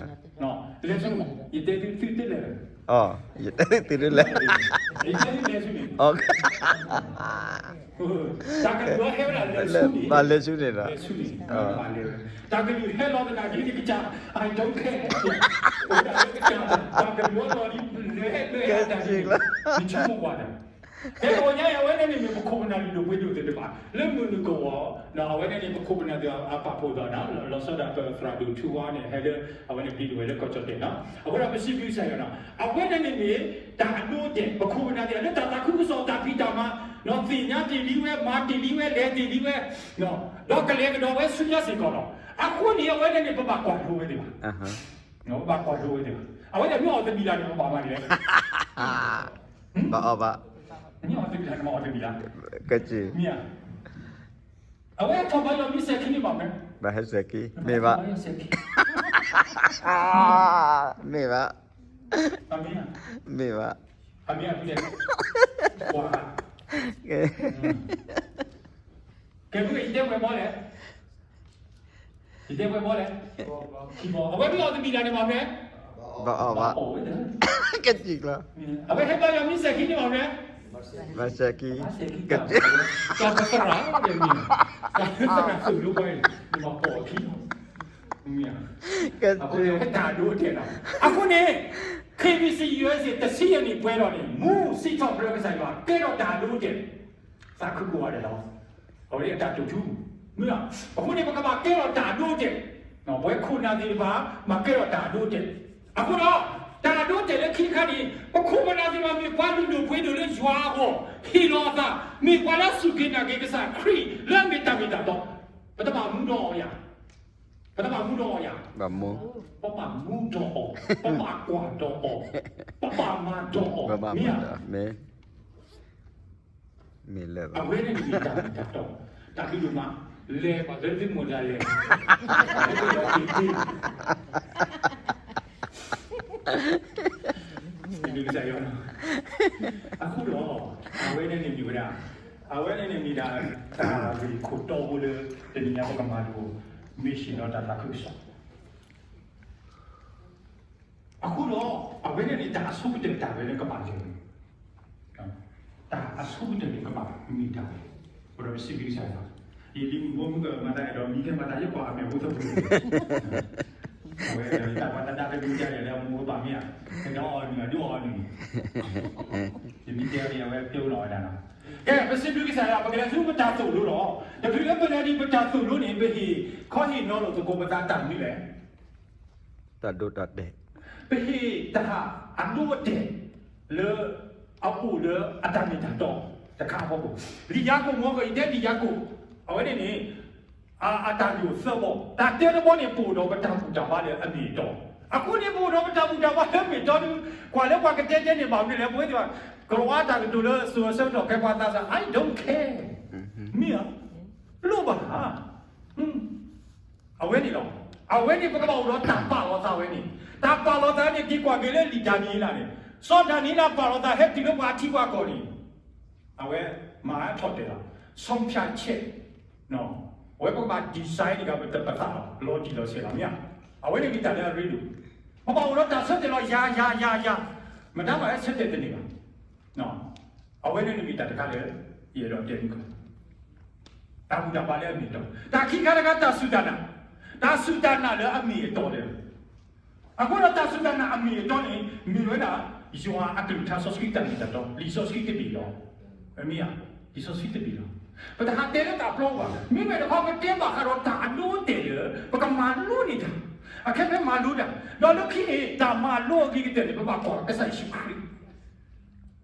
လၢၤဘၣ်, လဲၤဆူ, ယတဲသုသုတလဲၤလၢၤ, ယတဲသုသုတလဲၤ, ယတဲသုလဲၤဆူန့ၣ် တၢ်ကလုၢ်ဟဲဝဲဒၣ်လဲၤဆူန့ၣ်, လဲၤဆူန့ၣ်, တၢ်ကလုၢ်ဟဲလီၤသနာ်က့န့ၣ် ကစၢ် I don't care, အိၣ်ဒၣ်လၢကစၢ် တၢ်ကလုၢ်ဟဲလီၤလံ လဲၤဟဲလဲၤဟဲတၢ်ကလုၢ်, နဆိကမိၣ်ကွၢ်ဒီး ဖဲတဂီၤညါအံၤ အဝဲန့ၣ်န့ၣ်မ့ၢ်ပခိၣ်ပနၢ်လုၢ်ဒိၣ်ပှ့ၤဒိၣ်သ့ၣ်တဖၣ် လၢမုၢ်နုာ်ကဝီၤ, အဝဲန့ၣ်န့ၣ် ပခိၣ်ပနၢ်သ့ၣ်တဖၣ်အပာ်ဖှိၣ်သးန့ၣ် လီၤဆီဒၣ်ပသရၣ်ဒိၣ်ထူဝါန့ၣ် ဟဲလၢ အဝဲန့ၣ်ပျံၤဒိၣ်ဝဲလၢကီၢ်ကၠီၣ်တဲၣ်န့ၣ်, အဃိဒီးပစံးဘျုးကစၢ်ယွၤန့ၣ် အဝဲန့ၣ်န့ၣ်မ့ၢ် တၢ်အဒိအတဲာ် ပခိၣ်ပနၢ်သ့ၣ်တဖၣ်လၢတၢ်သးခုကစီၣ် တၢ်ဖံးတၢ်မၤ သ့ၣ်ညါတ့ၢ်လံဝဲ မၤတ့ၢ်လံဝဲ လဲၤတ့ၢ်လံဝဲ ဒီးကလဲၤကဒီးဝဲဆူညါစ့ၢ်ကီးလီၤ. အဃိန့ၣ် အဝဲန့ၣ်န့ၣ် ပဘၣ်ကွၢ်လိဝဲသ့ၣ်တဖၣ်, ပဘၣ်ကွၢ်လိဝဲသ့ၣ်တဖၣ်, အဝဲန့ၣ်မ့ၢ်အီၣ်တဘံၣ်လၢ်န့ၣ် ပဘၣ်မၤဒ်လဲၣ်, ဘၣ်အီၣ်ဘၣ်, မ့ၢ်အီၣ်တဘံၣ်လၢ်န့ၣ် မ့ၢ်အီၣ်တဘံၣ်လၢ်, မ့ၢ်ဧါ, အဝဲထီၣ်ဘါယွၤမ့ၢ်စဲၤခံန့ၣ်ဘၣ်မ့ၢ်, ဘၣ်ဟဲစဲၤခံ, မ့ၢ်ဘၣ်, မ့ၢ်ဘၣ်, မ့ၢ်ဘၣ်, ကဲ, ယတဲဝဲဘီလဲၣ်, အဝဲမ့ၢ်အီၣ်တဘံၣ်လၢ်န့ၣ်မ့ၢ်မ့ၢ်, ဘၣ်အီၣ်ဘၣ်, ကဲ, အဝဲဟဲဘါယွၤမ့ၢ်စဲၤခံန့ၣ်မ့ၢ်မ့ၢ်, ဘၣ်စဲၤခံ, ကဲ, တၢ်ပသရၣ်, တၢ်ပသရၣ်သိၣ်လိပှၤန့ၣ်, မ့ၢ်အီၣ်ခံ, ကဲ, အဃိန့ၣ် KBC USA တဆံယဲၢ်နံၣ်ပှဲၤဒီးန့ၣ် မူစံးထီၣ်ပတြၢၤကစၢ်ယွၤ ကဲထီၣ်တၢ်အဒိအတဲာ်, သးခုကိးဂၤဒဲးလီၤ. အဝဲဒၣ်တၢ်တိာ်ထူ, မ့ၢ်ဧါ, အဃိန့ၣ် ပကဘၣ်ကဲထီၣ်တၢ်အဒိအတဲာ်, ပဝဲခိၣ်နၢ်သ့ၣ်တဖၣ် ဘၣ်ကဲထီၣ်တၢ်အဒိအတဲာ်, အဃိဒီး တၢ်အဒိအတဲာ်လၢခံခါန့ၣ် ပခိၣ်ပနၢ်သ့ၣ်တဖၣ် မ့ၢ်ပှၤလုၢ်ဒိၣ်ပှ့ၤဒိၣ်လၢယွၤအဂီၢ် ဟ့ၣ်လီၤအသး, မ့ၢ်ပှၤလၢအစူၢ်က့ၤနာ်က့ၤကစၢ်ခရံာ်လၢအမ့ၢ်တၢ်မ့ၢ်တၢ်တီ, ပတဘၣ်မူဒီးအီၤယၤ, ပတဘၣ်မူဒီးအီၤယၤ, ပဘၣ်မူဒီးအီၤ, ပဘၣ်ကွၢ်ဒီးအီၤ, ပဘၣ်မၤဒီးအီၤ, မ့ၢ်ဧါ, မ့ၢ်လၢ အဝဲန့ၣ်မ့ၢ်တၢ်မ့ၢ်တၢ်တီ, တၢ်ဘျုးဒိၣ်မး, လဲၤပှၤလၢသုမိၢ်တၢ်လဲၤ, လၢသုမိၢ်တၢ်လဲၤ, အဃိဒီး အဝဲန့ၣ်န့ၣ်မ့ၢ်ဝဲဒၣ်, အဝဲန့ၣ်န့ၣ်မ့ၢ်ဒၣ် တၢ်ဂ့ၢ်ခိၣ်တီဖိလၢ တနံၤညါပကမၤလိ မ့ၢ်စ့ၢ်ကီးတၢ်သးခုကစီၣ် အဃိဒီး အဝဲန့ၣ်န့ၣ် တၢ်အဆိကတၢၢ်တၢ်ဝဲလၢကဘၣ်လဲၤန့ၣ်, တၢ်အဆိကတၢၢ်န့ၣ်ကဘၣ်မ့ၢ်တၢ်ဝဲ, အဃိဒီးပစံးဘျုးကစၢ်ယွၤ, ယလံၤမုၣ်ဖိမုၣ်ကမၤတၢ်အဲၣ်ဒိးမံထဲမၤတၢ်ယကွၢ်အမဲာ်ဖိသၣ်ဖိ, အဝဲတၢ်ပှၤတဒါတဒုကဲန့ၣ်လၢအမိၢ်ကဘၣ်မ့ၢ်ဧါ, အဲၣ်ဒိးအီၣ်နုာ်အဒုးအီၣ်နုာ်, ယမံတဲအီၤန့ၣ် အဝဲပျဲလီၤဝဲဒၣ်နီၤ, ကဲ ပစံးဘျုးကစၢ်ယွၤ ပကလဲၤဆူပတၢ်သိၣ်လိလီၤ, တချုးလၢပလဲၤဒံးပတၢ်သိၣ်လိန့ၣ် ပဟ့ၣ်ခီဟ့ၣ်နီၤလိာ်သကိးပသးတၢ်မနုၤလဲၣ် တၢ်ဒိတၢ်တဲာ်, ပဟ့ၣ်တၢ်အဒိအတဲာ် လၢအအိၣ်လၢအတၢ်မ့ၢ်တၢ်တီတခါအဖီခိၣ်, လံာ်ယၤကိာ်မ့ၢ်ဂ့ၤ ယတဲလံာ်ယၤကိာ်, အဝဲန့ၣ်န့ၣ် အတၢ်ဂ့ၢ်အိၣ်သၢဘီ, တၢ်တဲတဘီန့ၣ် ပအိၣ်ဒီးပတၢ်ဘူၣ်တၢ်ဘါလၢအမ့ၢ်အတီ, အဃိန့ၣ် ပအိၣ်ဒီးပတၢ်ဘူၣ်တၢ်ဘါလၢအမ့ၢ်အတီဒုး, ကွၢ်လၢပှၤကတဲတဲန့ၣ် ဘၣ်မနုၤလဲၣ် ပဝဲသ့ၣ်ဘၣ်, ကလီၤဝါတၢ်ကတိၤလၢစိၤဆၢကတီၢ်ခဲပှၤသးစၢ် I don't care, မ့ၢ်ဧါ, လိၣ်ဘၣ်ဧါ အဝဲန့ၣ်လီၤ. အဝဲန့ၣ် ပကဘၣ်အိၣ်ဒီးတၢ်ပာ်လီၤသးဝဲန့ၣ်, တၢ်ပာ်လီၤသးန့ၣ် က့ၤကွၢ်က့ၤလၢလံာ်ဒၤနံးယ့လးန့ၣ်, စီၤဒၤနံးယ့လးပာ်လီၤသး ဟဲတုၤလၢပှၤအထံပှၤကီၢ်န့ၣ်, အဝဲမၤထီၣ်တဲာ်လီၤ, ဆုံးဖြတ်ချက်, အဝဲပကဘၣ် design တဂၤပသးလီၤ, လီၤတံၢ်လီၤဆဲးလီၤ မ့ၢ်ဧါ, အဝဲန့ၣ်မ့ၢ်တၢ်လၢအရ့ဒိၣ်, ပဘၣ်အိၣ်ဒီးတၢ်ဆၢတဲာ်လီၤ ယၤ ယၤ ယၤ ယၤ, မတၤဘၣ်ဟဲဆၢတဲာ်တန့ၢ်ဘၣ် အဝဲန့ၣ်န့ၣ်မ့ၢ်တၢ်တခါလၢ ယအဲၣ်ဒိးတဲမုၢ်ကၢ, တၢ်ဘူၣ်တၢ်ဘါလၢအမ့ၢ်အတီ, တၢ်ခံခါတခါ တၢ်စူၢ်တၢ်နာ်, တၢ်စူၢ်တၢ်နာ်လၢအမ့ၢ်အတီလၢ, အဃိဒီးတၢ်စူၢ်တၢ်နာ်အမ့ၢ်အတီန့ၣ် မ့ၢ်ဝဲဒၣ် ယွၤအကလုၢ်ကထါစီဆှံတၢ်မ့ၢ်တၢ်တီ, လံာ်စီဆှံတဘ့ၣ်လီၤ, မ့ၢ်ဧါ, လံာ်စီဆှံတဘ့ၣ်လီၤ, ပတဟးတဲလၢတၢ်ပျီဘၣ်, မ့မ့ၢ်တခီ ပတဲဘၣ်ဃးဒီးတၢ်အဒိအတဲာ်လၢ ပကမၤလိန့ၢ်တၢ်, အခဲဖဲမၤလိတၢ်, ဒီးလၢခံန့ၣ် တၢ်မၤလိအဂ့ၤကတၢၢ်န့ၣ် ပဘၣ်ကွၢ်ကစၢ်ယ့ၣ်ၡူးခရံာ်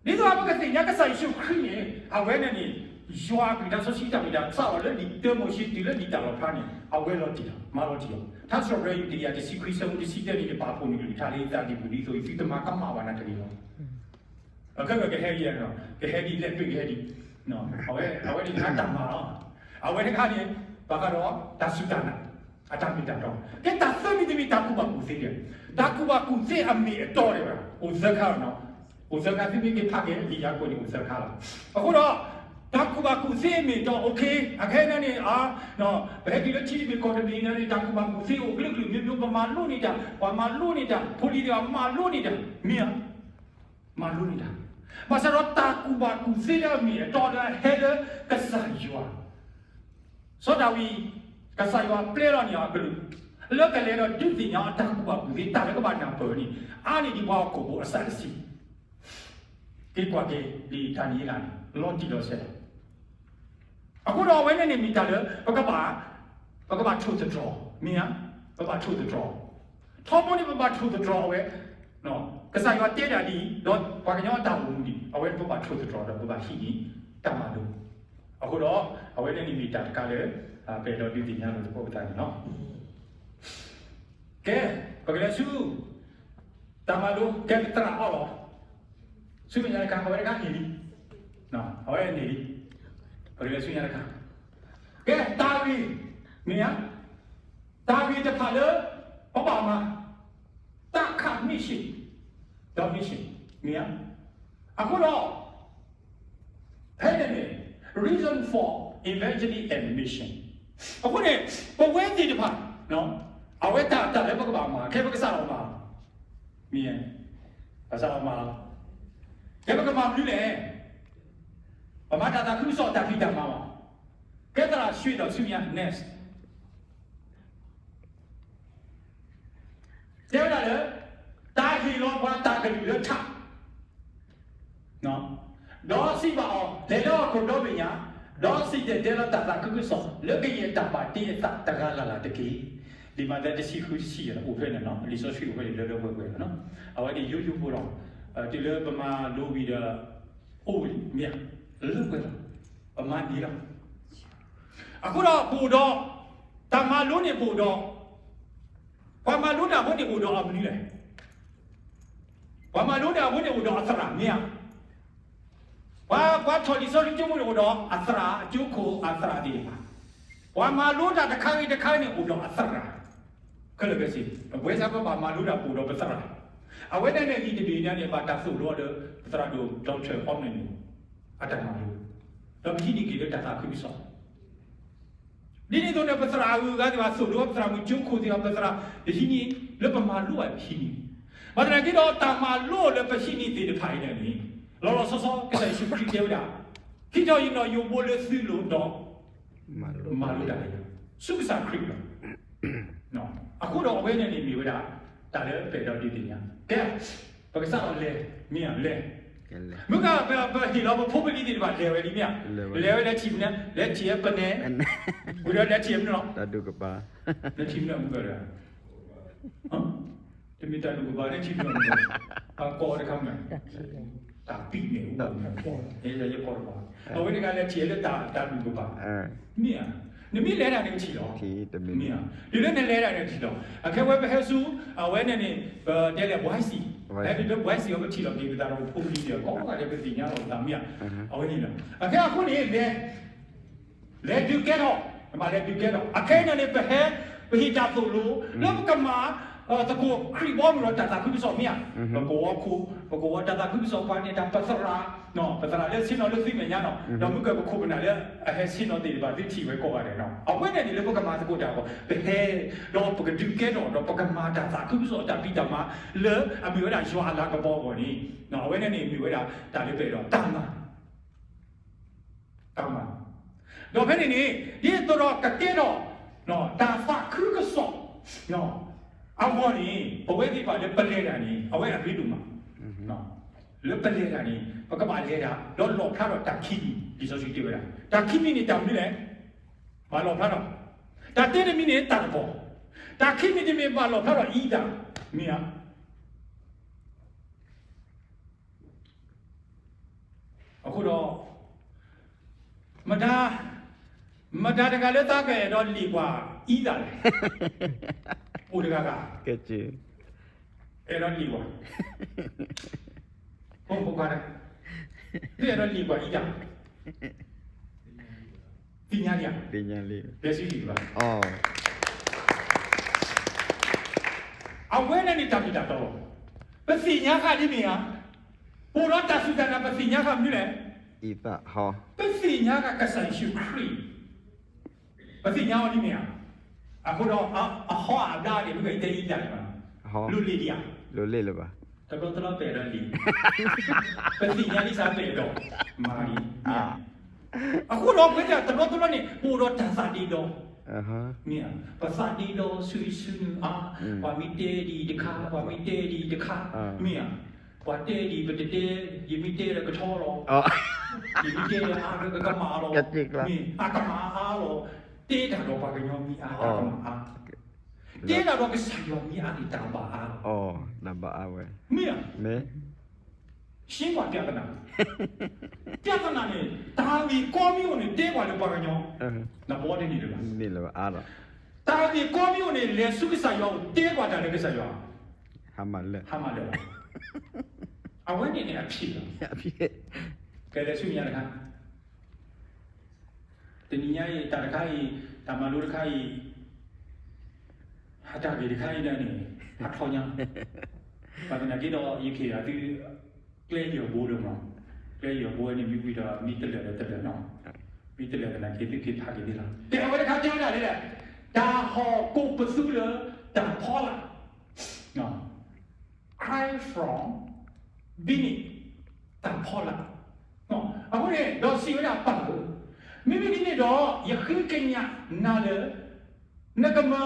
ဒ်သိးပကသ့ၣ်ညါကစၢ်ယ့ၣ်ၡူးခရံာ်န့ၣ် အဝဲန့ၣ်န့ၣ် ယွၤအကလုၢ်ကထါစီဆှံတၢ်မ့ၢ်တၢ်တီ စးထီၣ်လၢလံာ်တၢမိၤၡ့တုၤလၢလံာ်တၢ်လီၣ်ဖျါန့ၣ် အဝဲလီၤတံၢ်လီၤ မၤလီၤတံၢ်လီၤ. ထါစံးပတြၢၤ တကယၤတဆံခွံ ဆၢဖိတဆံတၢန့ၣ် ယပာ်ဖှိၣ်န့ၢ်ကလုၢ်ကထါလၢယသးဒ်ပူၤဒ်သိး ယသုတမၤကမၣ်ဘၣ်နၤတဂ့ၤလီၤ. အခဲကဟဲယဲၢ်နီၤ ကဟဲဒ်လဲၣ်ပ့ၢ်ကဟဲဒ် အဝဲ အဝဲန့ၣ်တၢ်မၤလီၤ. အဝဲတခါန့ၣ် ဘၣ်ဃးဒီးတၢ်စူၢ်တၢ်နာ် အတၢ်မ့ၢ်တၢ်တီ. ကဲတၢ်သၢမံၤတမံၤ တၢ်ကူၣ်ဘၣ်ကူၣ်သ့ဒၣ်. တၢ်ကူၣ်ဘၣ်ကူၣ်သ့အမ့ၢ်အတီဒၣ်ဝဲ အိၣ်သၢခါလီၤနီၤ. အိၣ်သၢခါ သုမ့ၢ်က့ၤဖးက့ၤလံာ်ယၤကိာ်န့ၣ် အိၣ်သၢခါလီၤ. အဃိဒီး တၢ်ကူၣ်ဘၣ်ကူၣ်သ့အမ့ၢ်အတီ အိၣ်ခ့ အခဲအံၤန့ၣ် ပဟဲတုၤလၢထံတဘ့ၣ်ကီၢ်တဘ့ၣ်န့ၣ် တၢ်ကူၣ်ဘၣ်ကူၣ်သ့အိၣ်ကလုာ်ကလုာ် မ့ၢ်မ့ၢ်ပမၤလိန့ၢ်တၢ် ပှၤမၤလိန့ၢ်တၢ် ဖိလံၤတဂၤမၤလိန့ၢ်တၢ် မ့ၢ်ဧါ မၤလိန့ၢ်တၢ်. ဘၣ်ဆၣ်ဒီးတၢ်ကူၣ်ဘၣ်ကူၣ်သ့လၢအမ့ၢ်အတီလၢအဟဲလၢကစၢ်ယွၤ စီၤဒၤဝံး ကစၢ်ယွၤပျဲလီၤန့ၢ်အီၤအကလုၢ် လၢကလဲၤဒီးဒုးသ့ၣ်ညါအီၤတၢ်ကူၣ်ဘၣ်ကူၣ်သ့ တၢ်လၢကဘၣ်နၢ်ပၢၢ်န့ၣ် အါန့ၢ်ဒံးပှၤဟီၣ်ခိၣ်ဖိအစးတဆံ. က့ၤကွၢ်က့ၤဒ်တၢ်နံၤလၢ်န့ၣ် လီၤတံၢ်လီၤဆဲးလီၤ. အဃိဒီးအဝဲန့ၣ်န့ၣ်မ့ၢ်တၢ်လၢ ပကဘၣ်, ပကဘၣ်ထိၣ်သတြီၤ, မ့ၢ်ဧါ, ပဘၣ်ထိၣ်သတြီၤ. ထီဘိန့ၣ်ပဘၣ်ထိၣ်သတြီၤအဝဲ, ကစၢ်ယွၤတဲဒၣ်ဒ်အံၤ, ဒီးပှၤကညီအတၢ်အိၣ်မူန့ၣ် အဝဲန့ၣ်ပဘၣ်ထိၣ်သတြီၤဒီးပဘၣ်ဟံးန့ၢ်တၢ်မၤလိ. အဃိဒီး အဝဲန့ၣ်န့ၣ်မ့ၢ်တၢ်တခါလၢ ပအဲၣ်ဒိးဒုးသ့ၣ်ညါလိာ်သကိးပသးန့ၣ်လီၤ. ကဲ, ပကလဲၤဆူ တၢ်မၤလိ ကဲပသရၣ်အီၤလီၤ. ဆူမဲာ်ညါတခါ အဝဲတခါန့ၣ်လံ, အဝဲန့ၣ်လံ. ပကလဲၤဆူညါတခါ, ကဲတၢ်ဂ့ၢ်, မ့ၢ်ဧါ, တၢ်ဂ့ၢ်တဖၣ်လၢ ပဘၣ်မၤ, တၢ်ခး mission, ဒီး mission, မ့ၢ်ဧါ. အဃိဒီး ဖဲန့ၣ်န့ၣ် reason for evangelism and mission. အဃိန့ၣ် ပဝဲသ့ၣ်တဖၣ် အဝဲတၢ်တၢ်လၢပကဘၣ်မၤ ခဲပကစၢ်လီၤမၤ, မ့ၢ်, ကစၢ်လီၤမၤလီၤ. ကဲပကမၤမနုၤလဲၣ်. ပမၤတၢ်သးခုကစီၣ်တၢ်ဖံးတၢ်မၤလီၤ. ကဲသရၣ်ဆှံဒီးဆူမဲာ်ညါ next တဲဝဲဒၣ်လၢ တၢ်ဟ့ၣ်လီၤပှၤတၢ်ကလုၢ်လၢထး, ဒီးစံးဘၣ်အီၤ လဲၤလၢဟီၣ်ခိၣ်ဒီဘ့ၣ်ညါ, ဒီးစံၣ်တဲၤတဲလီၤတၢ်သးခုကစီၣ် လၢကယဲၢ်တၢ်ဘၣ်တ့အသးတဂၤလၢ်လၢ်တက့ၢ်. လံာ်မးသဲတဆံဃုတဆံယဲၢ် အိၣ်ဖဲန့ၣ်လီၤ. လံာ်စီဆှံအိၣ်ဖဲန့ၣ်လၢလၢပှဲၤပှဲၤလီၤ. အဝဲန့ၣ်ယိယိဖိလီၤ. တုၤလၢပမၤလိဝံၤဒီး အိၣ်ဝံၤ မ့ၢ်ဧါ, လၢပှဲၤလီၤ. ပမၤန့ၢ်လီၤ. အဃိဒီးပအိၣ်ဒီး တၢ်မၤလိန့ၣ်ပအိၣ်ဒီး ပှၤမၤလိတၢ်ဖိန့ၣ်အိၣ်ဒီးအမနုၤလဲၣ်. ပှၤမၤလိတၢ်ဖိန့ၣ်အိၣ်ဒီးအသရၣ် မ့ၢ်ဧါ. ပှၤ, ပှၤထီၣ်လံာ်စီဆှံကၠိဖိန့ၣ်အိၣ်ဒီးအသရၣ်, အကၠိခိၣ်အသရၣ်သ့ၣ်တဖၣ်, ပှၤမၤလိတၢ်တခါဂ့ၤတခါဂ့ၤန့ၣ်အိၣ်ဒီးအသရၣ်. ခဲလၢာ်ခဲဆ့ အဝဲသ့ၣ်ပဘၣ်မၤလိတၢ်ပအိၣ်ဒီးပသရၣ်. အဝဲန့ၣ်န့ၣ် လံာ်တဘ့ၣ်ညါန့ၣ် ဘၣ်တၢ်သိၣ်လိအီၤလၢ ပသရၣ်ဒိၣ် Doctor Ortman န့ၣ် အတၢ်မၤလိ, ဒီးပဟံးန့ၢ်က့ၤလၢတၢ်သးခုကစီၣ် ဒ်န့ၣ်အသိးန့ၣ် ပသရၣ်အဂုၤအဂၤသ့ၣ်တဖၣ် သိၣ်လိအီၤ ပသရၣ်မုၣ်ကၠိခိၣ်သ့ၣ်တဖၣ် ပသရၣ် ပဟံးန့ၢ်လၢပမၤလိဘၣ်ပဟံးန့ၢ်, ဘၣ်သနာ်က့ဒီးတၢ်မၤလိလၢပဟံးန့ၢ်သ့ၣ်တဖၣ်အံၤန့ၣ်န့ၣ် လီၤလီၤဆီဆီ ကစၢ်ယ့ၣ်ၡူးခရံာ်တဲဝဲဒၣ်, ဟံးထီၣ်ယနီၣ်ယိးဘိလၢသုလိၤဒီး မၤလိတၢ်လၢယၤ ဆူကစၢ်ခရံာ်လီၤ. အဃိဒီးအဝဲန့ၣ်န့ၣ်မ့ၢ်ဝဲဒၣ် တၢ်လၢပအဲၣ်ဒိးဒုးသ့ၣ်ညါ, ကဲ, ပကစးထီၣ်လဲၤ, မ့ၢ်ဧါ, လဲၤ, မုၢ်ဂၤ ပဟ့ၣ်လီၤပဖိပလံၤသ့ၣ်တဖၣ်လဲၤဝဲလံ မ့ၢ်ဧါ, လဲၤဝဲလဲၤထံၣ်မနုၤ, လဲၤထံၣ်ပနဲ, ဝံၤဒီးလဲၤထံၣ်မနုၤလီၤ, လဲၤထံၣ်မနုၤမုၢ်ဂၤဒီး တမ့ၢ်တၢ်ဒူၣ်ကဘၣ် လဲၤထံၣ်မနုၤမုၢ်ဂၤ, အကိးတခါမ့ၢ်, တၢ်ပံးန့ၣ် ယကိးတဘၣ်, အဝဲတဂၤလဲၤထံၣ်လၢတၢ်ဒူၣ်ကဘၣ်, မ့ၢ်ဧါ, နမ့ၢ်လဲၤဒၣ်နကထံၣ်လီၤ, မ့ၢ်ဧါ, တုၤလၢနလဲၤဒၣ်နကထံၣ်လီၤ, အခဲဝဲပဟဲဆူ အဝဲန့ၣ်န့ၣ် ပတဲလဲၣ် ဘွဲစံၣ်, ဟဲတုၤလၢဘွဲစံၣ်အီၤ ပထံၣ်လီၤက့ၤပသးဒီးပဖိပလံၤဒီး ကိးဂၤဒဲးပသ့ၣ်ညါလီၤပသး မ့ၢ်ဧါ, အဝဲန့ၣ်လီၤ, အခဲအံၤအဃိန့ၣ် လဲၤ လဲၤဒုးကဲထီၣ်, မ့ၢ်လဲၤဒုးကဲထီၣ်, အခဲအံၤန့ၣ်န့ၣ် ပဟဲ ပဟ့ၣ်တၢ်သိၣ်လိ လၢပကမၤ သကိးခရံာ်ဘီမုၢ်ဒီးတၢ်သးခုကစီၣ် မ့ၢ်ဧါ, ပကဝီၤခိၣ် ပကဝီၤတၢ်သးခုကစီၣ် ပှၤန့ၣ်တၢ်ပသရၣ်, ပသရၣ်လၢဆ့ၣ်နီၤလၢသုမဲာ်ညါနီၤ, ဒီးမုၢ်ကၢၢ်ပခိၣ်ပနၢ်လၢအဟဲဆ့ၣ်နီၤသ့ၣ်တဖၣ် သုထံၣ်ဝဲကိးဂၤဒဲးနီၤ, အဝဲန့ၣ်န့ၣ်လၢပကမၤသကိးတၢ်အဂီၢ် ပဟဲ ဒီးပကဒုးကဲထီၣ် ဒီးပကမၤတၢ်သးခုကစီၣ်တၢ်ဖံးတၢ်မၤ လၢအမ့ၢ်ဝဲဒၣ်ယွၤအလၤကပီၤအဂီၢ်န့ၣ်, အဝဲန့ၣ်န့ၣ်မ့ၢ်ဝဲဒၣ်တၢ်လၢပအဲၣ်ဒိးတၢ်မၤ တၢ်မၤ, ဒီးဖဲန့ၣ်န့ၣ် ဒ်သိးဒီးကကဲထီၣ် တၢ်သးခုကစီၣ် အဂီၢ်န့ၣ် ပဝဲသ့ၣ်တဖၣ်လၢပလဲၤတၢ်န့ၣ် အဝဲအရ့ဒိၣ်မး, လၢပလဲၤတၢ်န့ၣ် ပကဘၣ်လဲၤတၢ် ဒီးလီၣ်ဖျါထီၣ်တၢ်ခံမံၤ လံာ်စီဆှံတဲဝဲဒၣ် တၢ်ခံမံၤန့ၣ်တၢ်မနုၤလဲၣ်, ဘၣ်လီၣ်ဖျါထီၣ်, တၢ်တမံၤန့ၣ်တၢ်တဘီ, တၢ်ခံမံၤတမံၤဘၣ်လီၣ်ဖျါထီၣ်အံၤတၢ်, မ့ၢ်ဧါ အဃိဒီး မတၤ, မတၤတဂၤလၢသးကအဲၣ်ဒိးလံာ်ပှၤအံသးလဲၣ်, အိၣ်တဂၤဂၤ, အဲၣ်ဒိးလံာ်ပှၤ, ဖိမုၣ်ဖိခွါတဂၤ, သုအဲၣ်ဒိးလံာ်ပှၤအံသး, သ့ၣ်ညါလံဧါ, သ့ၣ်ညါလံ, အဝဲန့ၣ်န့ၣ်တၢ်မ့ၢ်တၢ်တီလီၤ, ပသ့ၣ်ညါဃာ်ဒ်မ့ၢ်ဧါ, ပအိၣ်ဒီးတၢ်စူၢ်တၢ်နာ် ပသ့ၣ်ညါဃာ်မနုၤလဲၣ်, ပသ့ၣ်ညါဃာ်ကစၢ်ယ့ၣ်ၡူးခရံာ်, ပသ့ၣ်ညါအီၤဒ်မ့ၢ်ဧါ, အဃိဒီး အဟီအဘျါန့ၣ် မ့ၢ်ဂ့ၤတဲအံသးန့ၣ်ဘၣ်, လိၣ်လ့ၣ်ဒံးဧါ, လိၣ်လ့ၣ်လၢၤဘၣ်, တဘျီတဘျီပအဲၣ်ဒိးလံာ်, ပသ့ၣ်ညါဒ်စးပအဲၣ်ဒိး, မၤလံ, အဃိဒီးပဝဲဒၣ်တဘျီတဘျီန့ၣ် ပအိၣ်ဒီးတၢ်သးဒ့ဒီ, မ့ၢ်ဧါ, ပသးဒ့ဒီဆူအံၤဆူနုၤအါ, ပှၤမ့ၢ်တဲဒ်အံၤတခါ ပှၤမ့ၢ်တဲဒ်အံၤတခါ, မ့ၢ်ဧါ, ပှၤတဲဒ်ပတတဲ, ယမ့ၢ်တဲဒီးကထီလီၤ, ယမ့ၢ်တဲဒီးအါဒီးကကမၣ်လီၤ, မ့ၢ်အကမၣ်အါလီၤ, တဲတၢ်ဒီးပှၤကညီမ့ၢ်အါတၢ်ကမၣ်အါ, တဲတၢ်ဒီးကစၢ်ယွၤမ့ၢ်အါန့ၣ်တၢ်ဘၣ်အါလီၤ, မ့ၢ်ဧါ, ရှင်းကွာပြဿနာ, ပြဿနာန့ၣ် တၢ်ဂ့ၢ်ကီမ့ၢ်အိၣ်န့ၣ် တဲကွၢ်လၢပှၤကညီ, နဘီတန့ၢ်လၢၤဘၣ်, တၢ်ဂ့ၢ်ကီမ့ၢ်အိၣ်န့ၣ် လဲၤဆူကစၢ်ယွၤအိၣ် တဲကွၢ်တၢ်လၢကစၢ်ယွၤ, ဟါမၢ်လၢာ်, အဝဲန့ၣ်န့ၣ်အဖံးလီၤ, ကဲလဲၤဆူညါတခါ တနံၤညါအံၤ တၢ်တခါအံၤ တၢ်မၤလိတခါအံၤ အတၢ်ဂ့ၢ်တခါအံၤဒၣ်န့ၣ် ဟးထီၣ်ညါ, ဘၣ်သနာ်က့ဒီး ယကဟ့ၣ်အသု ကျဲယီၤဘိဒိၣ်မး, ကျဲယီၤဘိဝဲန့ၣ် မ့ၢ်ဝံၤဒီး မ့ၢ်တလၢာ်ဒီးတလၢာ်နီၤ, မ့ၢ်တလၢာ်သနာ်က့ သုကဟ့ၣ်ဖးက့ၤသ့လီၤ. ကဲ အဝဲတခါတဲဝဲဒၣ်ဒ်လဲၣ်, တၢ်ဟီၣ်ကိးပသူလၢတၢ်ဖီလာ် Cry from beneath တၢ်ဖီလာ်, အဃိန့ၣ် ဒီးစံးဝဲဒၣ်ပၢ်ဧၢ, မ့မ့ၢ်ဒ်န့ၣ်ဒီး ယဃ့ကညးနၤလၢ နကမၤ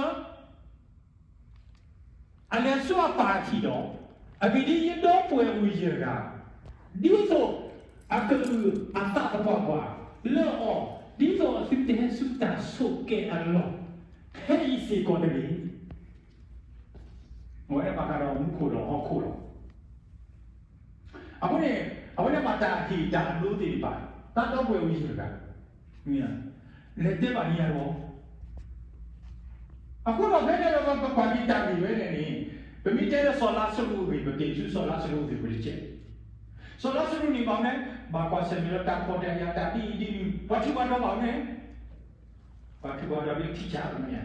အလဲၤဆူအပၢ်အထံးဒီး, အဂ့ၢ်ဒ်အံၤ ယဒီပုၢ်ဝဲၢ်အိၣ်ယဲၢ်ဂၤ, ဒ်သိးအကအုၣ်အသးသပှၢ်ပှၢ်လၢအီၤ, ဒ်သိးအသုတဟဲဆူတၢ်ဆိးက့အလီၢ်, ဖဲအံၤစ့ၢ်ကီးတဂ့ၤ. အဝဲဒၣ်ဘၣ်ဃးဒီးမူခိၣ်ဒီးဟီၣ်ခိၣ်လီၤ. အဃိန့ၣ် အဝဲဒၣ်ဘၣ်တၢ်ဟ့ၣ်တၢ်အဒိသ့ၣ်တဖၣ်, တၢ်ဒီပုၢ်ဝဲၢ်အိၣ်ယဲၢ်ဂၤ, လဲၤတဲဘၣ်န့ၢ်ယၤလီၤ. အဃိဒီးဖဲန့ၣ်ဒီး ပကွၢ်က့ၤတၢ်ဂ့ၢ်ဝဲန့ၣ်န့ၣ်, ပမ့ၢ်တဲလၢစီၤလါစရူးအဂ့ၢ် ပက့ၤဆူစီၤလါစရူးအဂ့ၢ်ပတကဲး. စီၤလါစရူးန့ၣ်ဘၣ်မနုၤလဲၣ်, ဘၣ်ကွၢ်ဆၢၣ်မဲာ်ဒီးတၢ်ဖှီၣ်တၢ်ယာ် တၢ်ဒ်အံၤဒ်နုၤ ပှၤထူးပှၤတီၤဘၣ်မနုၤလဲၣ်. ပှၤထူးပှၤတီၤဒ်ထံၣ်ဆါမနုၤလဲၣ်.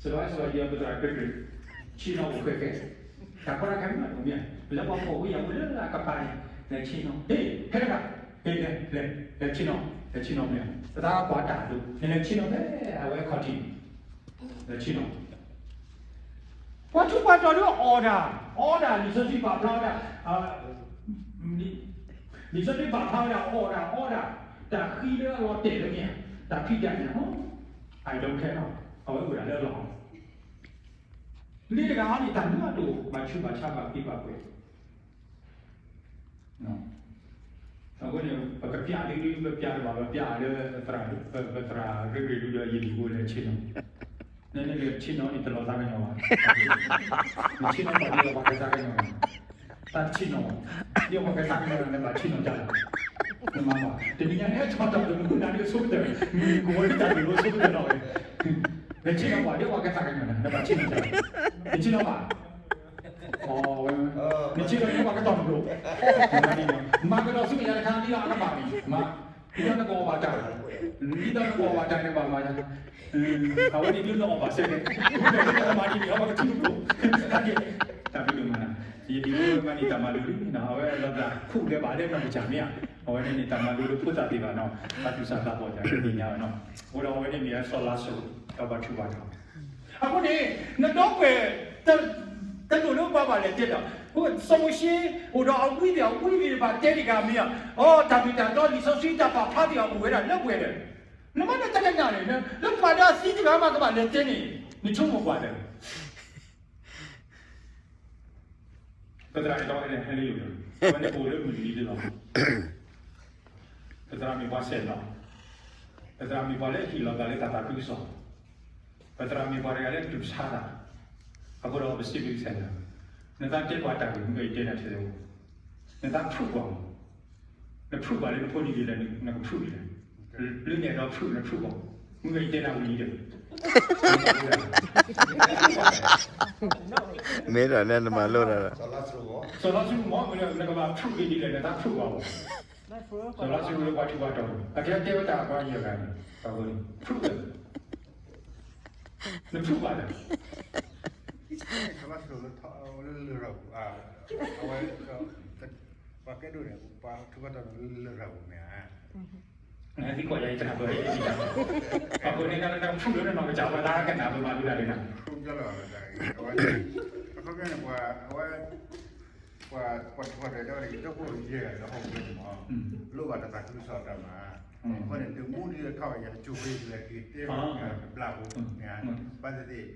စီၤလါစရူးယဲၢ်ပသရၣ်ကရၢကရိ, ဆ့ၣ်နီၤအိၣ်ဃဲဃဲ, တၢ်ကီတၢ်ခဲမနုၤလဲၣ်, လၢပှၤဖှီၣ်ဝဲယၤဝဲလၢအကပၤန့ၣ်, လဲၤဆ့ၣ်နီၤ, ဟ့ၣ်, ဟဲတဂၤ, ဟ့ၣ်လဲၤ, လဲၤဆ့ၣ်နီၤ, လဲၤဆ့ၣ်နီၤမနုၤလဲၣ်. ပသးကွၢ်တၢ်ဒိၣ်, နလဲၤဆ့ၣ်နီၤဖဲအဝဲခီၣ်ထံးန့ၣ်, လဲၤဆ့ၣ်နီၤ ပှၤထူးပှၤတီၤဒ်အီၣ်တၢ်, အီတၢ်, လံာ်စီဆှံပာ်ဖျါဝဲဒၣ်, လံာ်စီဆှံပာ်ဖျါဝဲဒၣ်အီၣ်တၢ်, အီတၢ်, တၢ်ဃံလၢအလီၤတဲာ်လၢမ့ၢ်ဧါ, တၢ်ဖံးတၢ်ညၣ်, I don't care, အဝဲအိၣ်ဒၣ်လၢအလီၢ်. လံတဂၤဟီန့ၣ် တၢ်မနုၤအတအိၣ်, ဘၣ်ဆူးဘၣ်ဆါဘၣ်က့ၤဘၣ်ကွဲး အဃိန့ၣ် ပကပျးဒုဒု ပပျးတဘၣ် ပပျးလၢ ပသရၣ်ရ့ၣ်ရ့ၣ်ဒုဒီး ယလံၤဘိလဲၤဆ့ၣ်နီၤ, နလဲၤဆ့ၣ်နီၤန့ၣ် တလီၤသးကညီၤဘၣ်, နဆ့ၣ်နီၤဘၣ်ဒ်ပှၤကသးကညီၤ, တၢ်ဆ့ၣ်နီၤ, ဒ်ပှၤကသးကညီၤန့ၣ် နဘၣ်ဆ့ၣ်နီၤတၢ်လီၤ, နမၤဘၣ် တနံၤညါန့ၣ်ထီၣ်တၢ်တမုာ်နၤဒ်ဆိကတၢၢ်, မုၢ်ကဝီၤဒ်တၢ်ဒိၣ်လိဆိကတၢၢ်လီၤ, နဆ့ၣ်နီၤဘၣ်ဒ်ပှၤကသးကညီၤန့ၣ် နဘၣ်ဆ့ၣ်နီၤတၢ်လီၤ, နဆ့ၣ်နီၤဘၣ် နဆ့ၣ်နီၤန့ၣ်ပှၤကတီၢ်တဘျီ, မၤကဒီးဆူမဲာ်ညါတခါ ဒ်သိးအကဘၣ်န့ၣ်, မၤ, ဒ်သိးနကအီၣ်ဘၣ်တၢ်, ဒ်သိးနကအီၣ်ဘၣ်တၢ်န့ၣ်ဘၣ်မၤ, အဝဲန့ၣ်ဒုးနအီၣ်ဘၣ်စဲန့ၣ်, ဒ်သိးနကမၤဒ်န့ၣ် အဝဲကထံၣ်နကျိာ်, တၢ်ဘျုးဒိၣ်မး, ယဒ်မ့ၢ်ဝဲမးန့ၣ် တၢ်မၤလိလံန့ၣ် အဝဲလီၤသးခူၣ်လၢဘၣ်လၢနီၢ်ကစၢ်မ့ၢ်ဧါ, အဝဲန့ၣ်န့ၣ် တၢ်မၤလိလၢဖိသၣ်သ့ၣ်တဖၣ်နီၤ, တၢ်သူၣ်စၢ်သးဘီၣ်တၢ်သ့ၣ်ညါဘၣ်နီၤ, အဃိဒီးအဝဲန့ၣ်မ့ၢ်စီၤလါစရူး ဒီးပှၤထူးပှၤတီၤ အဃိန့ၣ် နဒီပုၢ်ဝဲၢ် တလိၣ်လၢပှၤဘၣ်လဲၤတဲလီၤ. စီၤမိၤၡ့ အိၣ်ဒီးအဝံသ့ၣ်အဝံသ့ၣ်တဖၣ်တဲတဂၤမ့ၢ်ဧါ, အိ တၢ်မ့ၢ်တၢ်တီ လံာ်စီဆှံတၢ်ပာ်ဖျါသ့ၣ်တဖၣ်အိၣ်ဝဲဒၣ်လၢပှဲၤဒီး, နမ့ၢ်တကနၣ်န့ၣ် လၢပှၤဒီးအသံတဂၤမးကဘၣ်လဲၤတဲန့ၣ် နဆိကမိၣ်ကွၢ်ဒီး ပသရၣ်န့ၣ်ဒီးဟဲလၢယိာ်ဒီး, အဝဲန့ၣ်အိၣ်လၢမုၢ်နံၤလီၤ. ပသရၣ်မ့ၢ်ပှၤဆဲးလီၤ, ပသရၣ်မ့ၢ်ပှၤလၢအဟ့ၣ်လီၤသးလၢတၢ်သးခုကစီၣ်, ပသရၣ်မ့ၢ်ပှၤတဂၤလၢအတူၢ်ဆါသး, အဃိဒီးပစံးဘျုးကစၢ်ယွၤ, နသးတဲပှၤတၢ်ဂ့ၢ် မုၢ်ဂီၤယတဲနၤထဲလဲၣ်, နသးဖုၣ်ကွၢ်မး, နဖုၣ်ကွၢ်လၢနဖိန့ၣ်ဒ်လဲၣ် နကဖုၣ်ဒ်လဲၣ်, လၢနအဲၣ်ဒိးဖုၣ်နဖုၣ်ကွၢ်, မုၢ်ဂီၤယတဲနၤဝံၤလံဒီး မ့ၢ်ဒီးန့ၣ်နမၤလိတၢ်ဒီး စီၤလါစရူးမ့ၢ် နကဘၣ်ဖုၣ်က့ၤဒ်လဲၣ် နသးဖုၣ်ကွၢ်မး, စီၤလါစရူးလၢပှၤထူးပှၤတီၤ, အကဲတဲဝဲတၢ်ပှၤယဲၢ်ဂၤန့ၣ်, ဖုၣ်, နဖုၣ်ကွၢ်ဒီး စီၤလါစရူးလၢထီၣ်လၢလရာ်ပူၤ, အဝဲ ပှၤကဲဒိၣ်န့ၣ် ပှၤထူးပှၤတီၤလၢလရာ်ပူၤမ့ၢ်ဧါ, နသံကွၢ်ယၤအံၤတနၢ်ပၢၢ်, အဃိန့ၣ် နဖုၣ်လၢနနီၢ်ကစၢ်ပှၤသးကနၣ်ပမၤလိတၢ်န့ၣ်, အခီပညီန့ၣ် ပှၤ ပှၤထူးပှၤတီၤတဲဝဲဒၣ် ဒီပုၢ်ဝဲၢ်ယဲၢ်ဂၤလၢဟီၣ်ခိၣ်န့ၣ်မး, လိၣ်ဘၣ်တၢ်သးခုကစီၣ်တၢ်မၤ, အဃိန့ၣ် တမူဒ်ထီၣ်ဝဲယၤတစိၤဃ့လၢက့ၤတဲဘၣ်တဘျီဖိ, ဘၣ်သ့ၣ်သ့ၣ် ပှၤသံန့ၣ်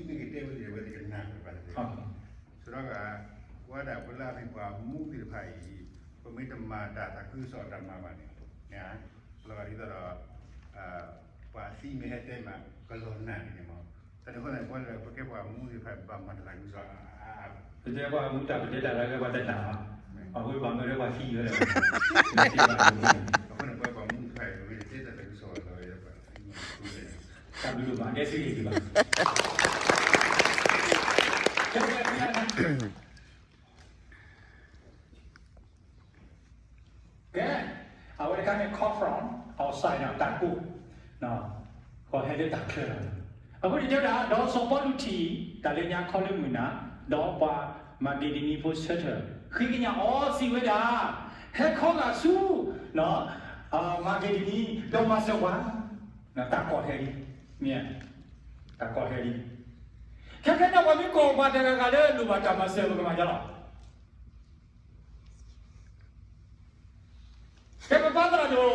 က့ၤတဲဝဲသ့ၣ် အဝဲသ့ၣ်ကနၣ်ဝဲဘၣ်သ့ၣ်သ့ၣ်, ဆိဒီးဂၤ ပဝဲဒၣ်ပလၢအမ့ၢ်ပှၤမူသ့ၣ်တဖၣ်အံၤ, ပမ့ၢ်တမၤတၢ်သးခုကစီၣ်တၢ်မၤဘၣ်န့ၣ်, လီၤဂာ်ဒ်သိးဒီး ပှၤသံမ့ၢ်ဟဲတဲမး ကလီၤနၢ်န့ၣ်မး, တၢ်န့ၣ်အဃိသတးန့ၣ် ပဝဲဒၣ်ပကဲပှၤမူသ့ၣ်တဖၣ် ဘၣ်မၤတၢ်သးခုကစီၣ်အါအါဘၣ်. ပတဲပှၤမူတၢ်ပတဲတၢ်လၢပှၤတတၢ်ဘၣ်, အဃိပှၤမၢလၢပှၤသံဝဲဒၣ်, အဃိန့ၣ် ပဝဲပှၤမူသ့ၣ်တဖၣ်အံၤ ပမ့ၢ်တတဲတၢ်သးခုကစီၣ်ဘၣ်ဒီး ပှၤသံမး တၢ်ဘျုးဒိၣ်မး ကဲဆူယ့ၣ်ၡူးဘၣ်. ကဲ, အဝဲတခါန့ၣ် confront outside န့ၣ် တၢ်ကိး, ကီၢ်ဟဲလၢတၢ်ချၢလီၤ. အဃိန့ၣ်တဲဝဲဒၣ် ဒီးစီၤပီလူးထံၣ် တၢ်လၢညါခီလၢမုၢ်နၤ, ဒီးပှၤမၤက့ဒနံဖိဆၢထၢၣ် ဃ့ကညးအီၤစံးဝဲဒၣ်, ဟဲခီဂာ်ဆူ မၤက့ဒနံ ဒီးမၤစၢၤပှၤ, တၢ်ကီၢ်ဟဲလံ, မ့ၢ်, တၢ်ကီၢ်ဟဲလံ. ခဲခဲန့ၣ် ပှၤမ့ၢ်ကိးပှၤတဂၤဂၤလၢလိၣ်ဘၣ်တၢ်မၤစၢၤ ပကမၤယါလီၤ. ကဲပဘါသရၣ်ဒိၣ်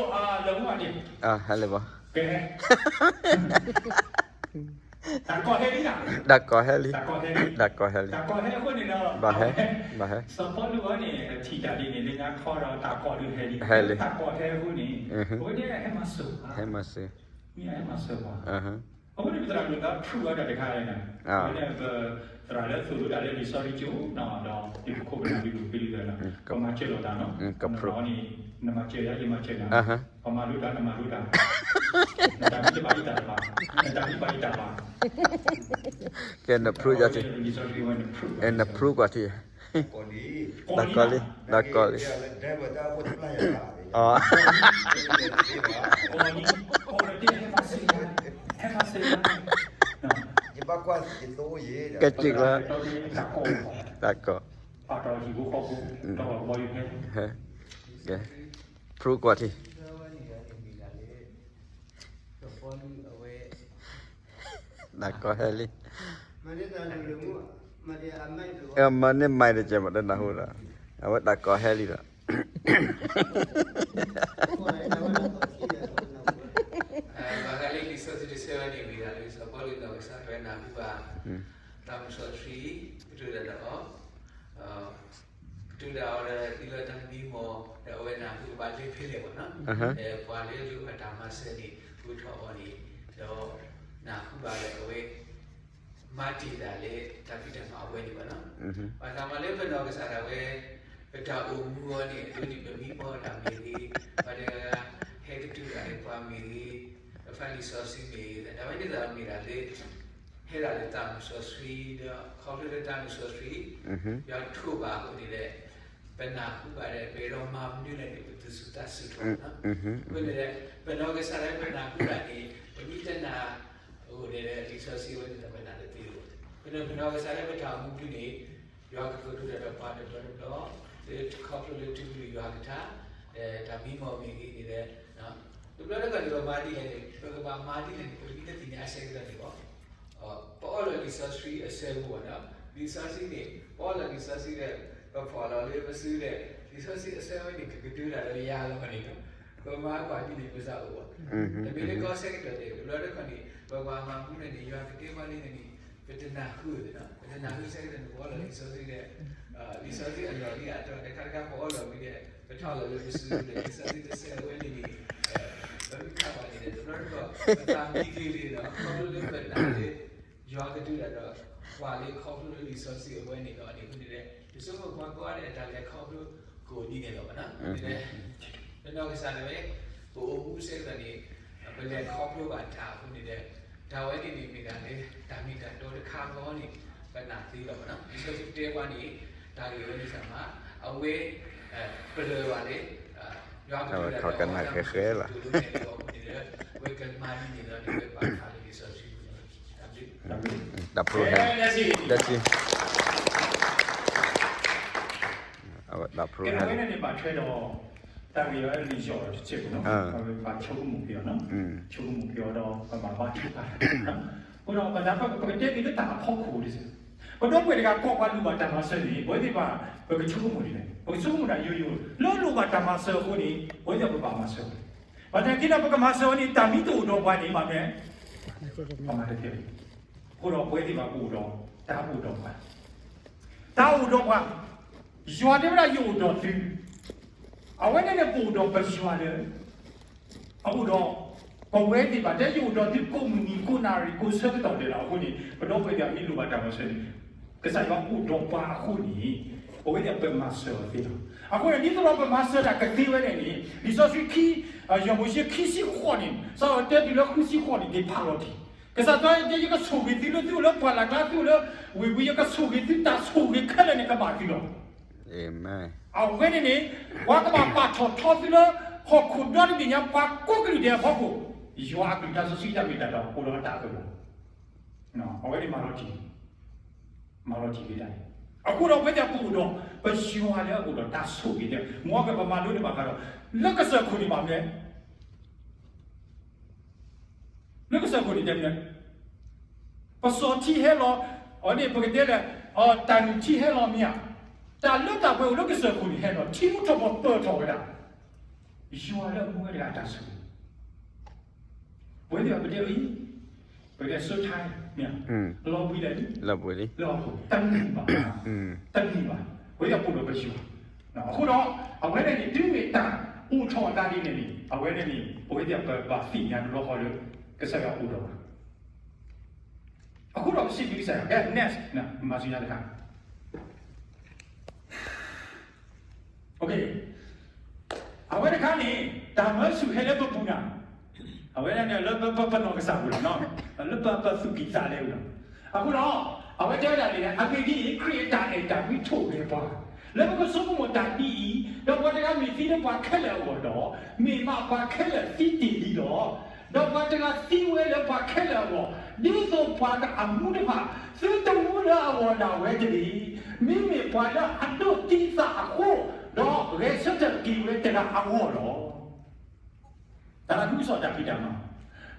လၢမူအန့ၣ်, ဟဲလၢၤဘၣ်, ကဲ, တၢ်ကီၢ်ဟဲလံ, တၢ်ကီၢ်ဟဲလံ, တၢ်ကီၢ်ဟဲလံ, တၢ်ကီၢ်ဟဲလံ, တၢ်ကီၢ်ဟဲအဃိန့ၣ်ဒီး ဘၣ်ဟဲ, ဘၣ်ဟဲ, စီၤပီလူးအံၤန့ၣ် ထံၣ်တၢ်ဒ်န့ၣ် လၢညါခီဒီးတၢ်ကီၢ်ဒုးဟဲလံ, ဟဲလံ, တၢ်ကီၢ်ဟဲအဃိန့ၣ် အဝဲန့ၣ်ဟဲမၤစၢၤ, ဟဲမၤစၢၤ, မ့ၢ်ဟဲမၤစၢၤပှၤ အဃိန့ၣ် ပသရၣ်ဒိၣ်လၢ prove ဝဲဒၣ်တခါအံၤန့ၣ်, အဝဲန့ၣ် ပသရၣ်လၢသိၣ်လိတၢ်လၢလံာ်စီဆှံကၠိ ဒီးဒုးပခိၣ်ပနၢ်ဒုးပပ့ၤလံဒီး ပမၤစၢၤလိာ်တၢ်နီၤ, န့ၣ် နမၤစၢၤယၤ ယမၤစၢၤနၤ, ပမၤလိတၢ် နမၤလိတၢ်, နတၢ်မ့ၢ်တဘၣ်ယတၢ်တဘၣ်, နတၢ်မ့ၢ်တဘၣ်ယတၢ်တဘၣ်, ကဲ န prove ယၤထံ, န prove ကွၢ်ထံ, တၢ်ကီၢ်လံ, တၢ်ကီၢ်လံ, ကဲက့ၤလီၤ, တၢ်ကီၢ်, ကဲ, prove ကွၢ်ထံ, တၢ်ကီၢ်ဟဲလံ, မၤန့ၢ်မၤတကဲးမး တနၢ်ဟူဒီး, အဝဲတၢ်ကီၢ်ဟဲလံဒီး ဘၣ်ဃးလၢလံာ်စီဆှံတဆၢဝဲန့ၣ် မ့ၢ်ဒၣ်လၢစီၤပီလူးနီၢ်ကစၢ်ဒၣ်ဝဲနၢ်ဟူဘၣ် တၢ်မုၢ်စီဆှံ ကတိၤတၢ်ဒီးအီၤ, ကတိၤတၢ်အီၤဒီး သံလီၤတၢ်မံမီၢ် ဒီးအဝဲနၢ်ဟူဘၣ်လၢဖဲလဲၣ်ဘၣ်နီၤ, ပှၤလၢအလိၣ်ဘၣ်တၢ်မၤစၢၤန့ၣ် ဃုထီၣ်အီၤန့ၣ်, ဒီးနၢ်ဟူဘၣ်လၢအဝဲ မၤတ့ၢ်တၢ်လၢတၢ်ဖံးတၢ်မၤအဝဲန့ၣ်ဘၣ်နီၤ, ဘၣ်ဆၣ်မ့ၢ်လၢပနီၢ်ကစၢ်ဒၣ်ဝဲ ပတၢ်အိၣ်မူအီၤန့ၣ် အဒိန့ၣ် ပမံမီၢ်တၢ်မ့ၢ်ဂ့ၤ, ပှၤတဂၤဂၤဟဲကတိၤတၢ်လၢပှၤမ့ၢ်ဂ့ၤ, ပဖးလံာ်စီဆှံမ့ၢ်ဂ့ၤ, တၢ်ဝဲန့ၣ်သ့ၣ်မ့ၢ်ဒၣ်လၢ ဟဲဒၣ်လၢတၢ်မုၢ်စီဆှံ ဒီးခီဖျိလၢတၢ်မုၢ်စီဆှံ ယွၤထိးဘၣ်အဃိန့ၣ်ဒီး ပနၢ်ဟူဘၣ်ဒီး ပအဲၣ်ဒိးမၤမနုၤလဲၣ်န့ၣ် ပသူၣ်စူၤသးစူၤထီၣ်နီၤ, အဃိန့ၣ်ဒီး ပနီၢ်ကစၢ်ဒၣ်ဝဲပနၢ်ဟူဘၣ်န့ၣ် ပမ့ၢ်တနာ်အဃိန့ၣ်ဒီး လံာ်စီဆှံအဝဲန့ၣ်ဒီး ပနာ်တသ့လၢၤဘၣ်, အဃိန့ၣ် ပနီၢ်ကစၢ်ဒၣ်ဝဲပတၢ်အိၣ်မူပူၤန့ၣ် ယွၤကကတိၤတၢ်ဒီးပှၤတဘျီတဘျီ, လၢခီဖျိလၢထူကလုၢ်ယွၤကထါ, တၢ်မံမီၢ်မ့ၢ်ဂ့ၤန့ၣ်ဒီး တဘျီတခီၣ်န့ၣ် ပမၤဒ်လဲၣ်န့ၣ် ပကဘၣ်မၤဒ်လဲၣ်န့ၣ် ပမ့ၢ်တသ့ၣ်ညါအဆၢကတီၢ်န့ၣ်ဘၣ်, ပအီလီၤလံာ်စီဆှံအဆၢဖိဘၣ်နီၤ, လံာ်စီဆှံန့ၣ် ပအီလီၤလံာ်စီဆှံဒီး ပဖီၣ်လီၤလၢပစုဒီး လံာ်စီဆှံအဆၢဝဲန့ၣ် ကကတိၤတၢ်ဒီးယၤလီၤန့ၣ်, ပမၤကွၢ်ဒ်န့ၣ် ပစၢ်အိၣ်ဘၣ်, တမ့ၢ်လၢကီၢ်ဆၢကတီၢ်န့ၣ် တဘျီတခီၣ်န့ၣ် ပကွၢ်မၤမူန့ၣ်န့ၣ် ယွၤကတဲပှၤဒ်န့ၣ်န့ၣ် ပတနၢ်ဟူန့ၣ်နီၤ, ပတနၢ်ဟူအဆၢကတီၢ်န့ၣ် ပအီလီၤလံာ်စီဆှံဒီး လံာ်စီဆှံအလီၢ်လံအတီၢ်တခါတခါ ပအီလီၤဝံၤဒီး ပထီၣ်လီၤလၢပစုဒီး လံာ်စီဆှံတဆၢဝဲန့ၣ်န့ၣ် ပမ့ၢ်ခးပှၤန့ၣ်ဒီး တဘျီတခီၣ် ပသးမံက့ၤလံနီၤ, ခီဖျိလၢပနာ်လၢ ယွၤကတိၤတၢ်ဒီး ပှၤလၢခီဖျိလၢလံာ်စီဆှံအဝဲန့ၣ်ဒီး အန့ၣ်အဃိန့ၣ်ဒီး ယဆိကမိၣ်ပှၤကိးဂၤဒဲး တၢ်လဲၤခီဖျိကိးဒ်န့ၣ်လီၤဘၣ်နီၤ, အဃိန့ၣ်ဒီး ပနီၢ်ကစၢ်ဒၣ်ဝဲ ပအိၣ်မူအဆၢကတီၢ်န့ၣ် ပလဲၤခီဖျိဘၣ်တၢ်အဃိန့ၣ်ဒီး တၢ်ဝဲန့ၣ်န့ၣ်မ့ၢ်ဒၣ်လၢ တၢ်မ့ၢ်တၢ်တီတခါဃီန့ၣ် ပနာ်သ့လီၤဘၣ်နီၤ, လံာ်စီဆှံတဲပှၤန့ၣ် တၢ်ဂ့ၢ်ဝဲန့ၣ်စ့ၢ်မး အဝဲ ပလၢၢ်ဘၣ်လၢ ယွၤကတိၤတၢ်ဒီးပှၤတဘျီတဘျီ ဒ်သိးအဃိန့ၣ်ဒီး ဝဲကမၤဒ်န့ၣ်ဒီး ဝဲပာ်ဖျါလၢလံာ်စီဆှံပူၤလီၤ, တၢ်ဘျုး တၢ်ဘျုး တၢ်ဘျုး အဝဲဒၣ် ကဲ အဝဲန့ၣ်န့ၣ် ဘၣ်ထွဲဒီး တၢ်ဂ့ၢ်အီၤလံာ်စီဆှံတဆၢပူၤနီၤ, အဝဲဘၣ်ဆိကမိၣ်က့ၤအီၤနီၤ, ဆိကမိၣ်က့ၤအီၤဒီး ပဘၣ်ဘါထုကဖၣ်, အဃိဒီး ပကတဲက့ၤလၢတၢ်အဖီခိၣ်ဒ်စ့ၢ်, ပဒီပုၢ်ဝဲၢ်တဂၤကိးပှၤလိၣ်ဘၣ်တၢ်မၤစၢၤန့ၣ် ပဝဲသ့ၣ်တဖၣ် ပကဆိကမိၣ်ဒ်လဲၣ်, ပကဆိကမိၣ်ဒၣ်ယိယိ, လၢလိၣ်ဘၣ်တၢ်မၤစၢၤအဃိန့ၣ် ပဝဲသ့ၣ်တဖၣ်ပဘၣ်မၤစၢၤ, ဘၣ်ဆၣ်သနာ်က့ဒီး ပကမၤစၢၤအီၤန့ၣ် တၢ်မ့ၢ်တအိၣ်ဒီးပှၤန့ၣ် ဘၣ်မနုၤလဲၣ်, ပမၤတသ့ဘၣ်, အဃိဒီးပဝဲသ့ၣ်တဖၣ်ပအိၣ်ဒီး တၢ်အိၣ်ဒီးပှၤ တၢ်အိၣ်ဒီးပှၤ, ယွၤတဲဝဲဒၣ်ယအိၣ်ဒီးသု, အဝဲန့ၣ်န့ၣ်ပအိၣ်ဒီးပယွၤလၢ အအိၣ်ဒီး ပဝဲသ့ၣ်တဖၣ် တဲယအိၣ်ဒီးသုကိးမုၢ်နံၤကိးနၣ်ရံၣ်ကိးဆၢကတီၢ်ဒဲးလီၤ. အဃိန့ၣ် ပဒီပုၢ်ဝဲၢ်သ့ၣ်မ့ၢ်လိၣ်ဘၣ်တၢ်မၤစၢၤန့ၣ် ကစၢ်ယွၤအိၣ်ဒီးပှၤအဃိန့ၣ် ပဝဲသ့ၣ်ပမၤစၢၤအီၤသ့လီၤ. အဃိန့ၣ် ဒ်သိးဒီးပမၤစၢၤတၢ်ကသ့ဝဲန့ၣ်န့ၣ် လံာ်စီဆှံခံ ယွၤမိၤၡ့ခံဆံဃိးန့ၣ် စးထီၣ်တဲတုၤလၢဃုဆံဃိးန့ၣ် က့ၤဖးလီၤတံၢ် ကစၢ်ယွၤတဲ ယကဆိၣ်ဂ့ၤသုလၢသုအိၣ်လၢပှၢ်လၢ်ကျါ သုအိၣ်လၢဝ့ၢ်ပူၤ ယကဆိၣ်ဂ့ၤသု တၢ်ဆိၣ်ဂ့ၤခဲလၢာ်န့ၣ်ကဘၣ်သုလီၤ. အဝဲန့ၣ်န့ၣ် ပှၤကဘၣ်ပာ်ထီၣ်ထီသုလၢ ဟီၣ်ခိၣ်ဒီတဘ့ၣ်ညါ ပှၤကိးကလုာ်ဒဲးအဖီခိၣ် ယွၤအကလုၢ်တၢ်စီဆှံတၢ်မ့ၢ်တၢ်တီ အိၣ်ဒီးအတၢ်အၢၣ်လီၤ. အဝဲန့ၣ်မၤလီၤတံၢ် မၤလီၤတံၢ်က့ၤတၢ်န့ၣ် အဃိဒီးပဝဲသ့ၣ်ပအိၣ်ဒီး ပယွၤလၢအအိၣ်ဒီးတၢ်ဆိၣ်ဂ့ၤန့ၣ် မ်အကပမၤလိန့ၢ်ဘၣ်ဃးဒီး လၢကစၢၢ်ခိၣ်န့ၣ်ဘၣ်မနုၤလဲၣ် လၢကစၢၢ်ခိၣ်န့ၣ်တဲမနုၤလဲၣ် ပစီၤထံဟဲလီၤ အဝဲန့ၣ်ပကတဲလဲၣ် တၢ်နုၢ်ထံဟဲလီၤမ့ၢ်ဧါ တၢ်လၢတၢ်ပှဲၤအိၣ်လၢကစၢၢ်ခိၣ်န့ၣ်ဟဲလီၤ ထံမူထီၣ်ပှီၢ်ပၢၢ်ထီၣ်ဝဲဒၣ် ယွၤလၢအမူဝဲတဂၤအတၢ်ဆိၣ်ဂ့ၤ ပဝဲသ့ၣ်ပတဲအံၤ ပကတဲဆၢထါ မ့ၢ် လီၤဘှံးလဲၣ် လီၤဘှံး တမ့ၢ်ဘၣ် တမ့ၢ်ဘၣ် ပဝဲသ့ၣ်ပအိၣ်ဒီးပယွၤ အဃိဒီး အဝဲန့ၣ်န့ၣ် တုၤမ့ၢ်တၢ်အိၣ်ထီၣ်အသးဒ်န့ၣ်န့ၣ် အဝဲန့ၣ်န့ၣ် ပဝဲသ့ၣ်ပဘၣ်သ့ၣ်ညါတဘျီဃီလၢ ကစၢ်ယွၤအိၣ်ဒီးပှၤ အဃိဒီးပစံးဘျုးကစၢ်ယွၤ ကဲ next မၤစၢၤညါတခါ အဝဲတခါန့ၣ် တၢ်မၢဆူၣ်ဟဲလၢပပူၤနၤ အဝဲဒၣ်န့ၣ်လၢပပနီၢ်ကစၢ်ပူၤလီၤ လၢပသူၣ်ကံၢ်သးလဲပူၤလီၤ အဃိဒီး အဝဲတဲဝဲဒၣ်န့ၣ် အဂ့ၢ်ဒ်အံၤ ခရံာ်အတၢ်အဲၣ်တၢ်ကွံထိၣ်ဂဲၤပှၤ လၢပကဆိကမိၣ်တၢ်ဒ်အံၤ, ဒီးပှၤတဂၤမ့ၢ်သံလၢပှၤခဲလၢာ်အဂီၢ်ဒီး, မ့ၢ်မးပှၤခဲလၢာ်သံတ့ၢ်လံလီၤ. ဒီးပှၤတဂၤသံဝဲလၢပှၤခဲလၢာ်အဂီၢ်, ဒ်သိးပှၤအမူတဖၣ် သုတမူလၢအဂီၢ်ဒၣ်ဝဲတဂ့ၤ. မ့မ့ၢ်ပှၤလၢအဒိးသံသးအဃိ, ဒီးဂဲၤဆၢထၢၣ်က့ၤဝဲတဂၤအဂီၢ်လီၤ. တၢ်သးခုကစီၣ်တၢ်ဖံးတၢ်မၤ,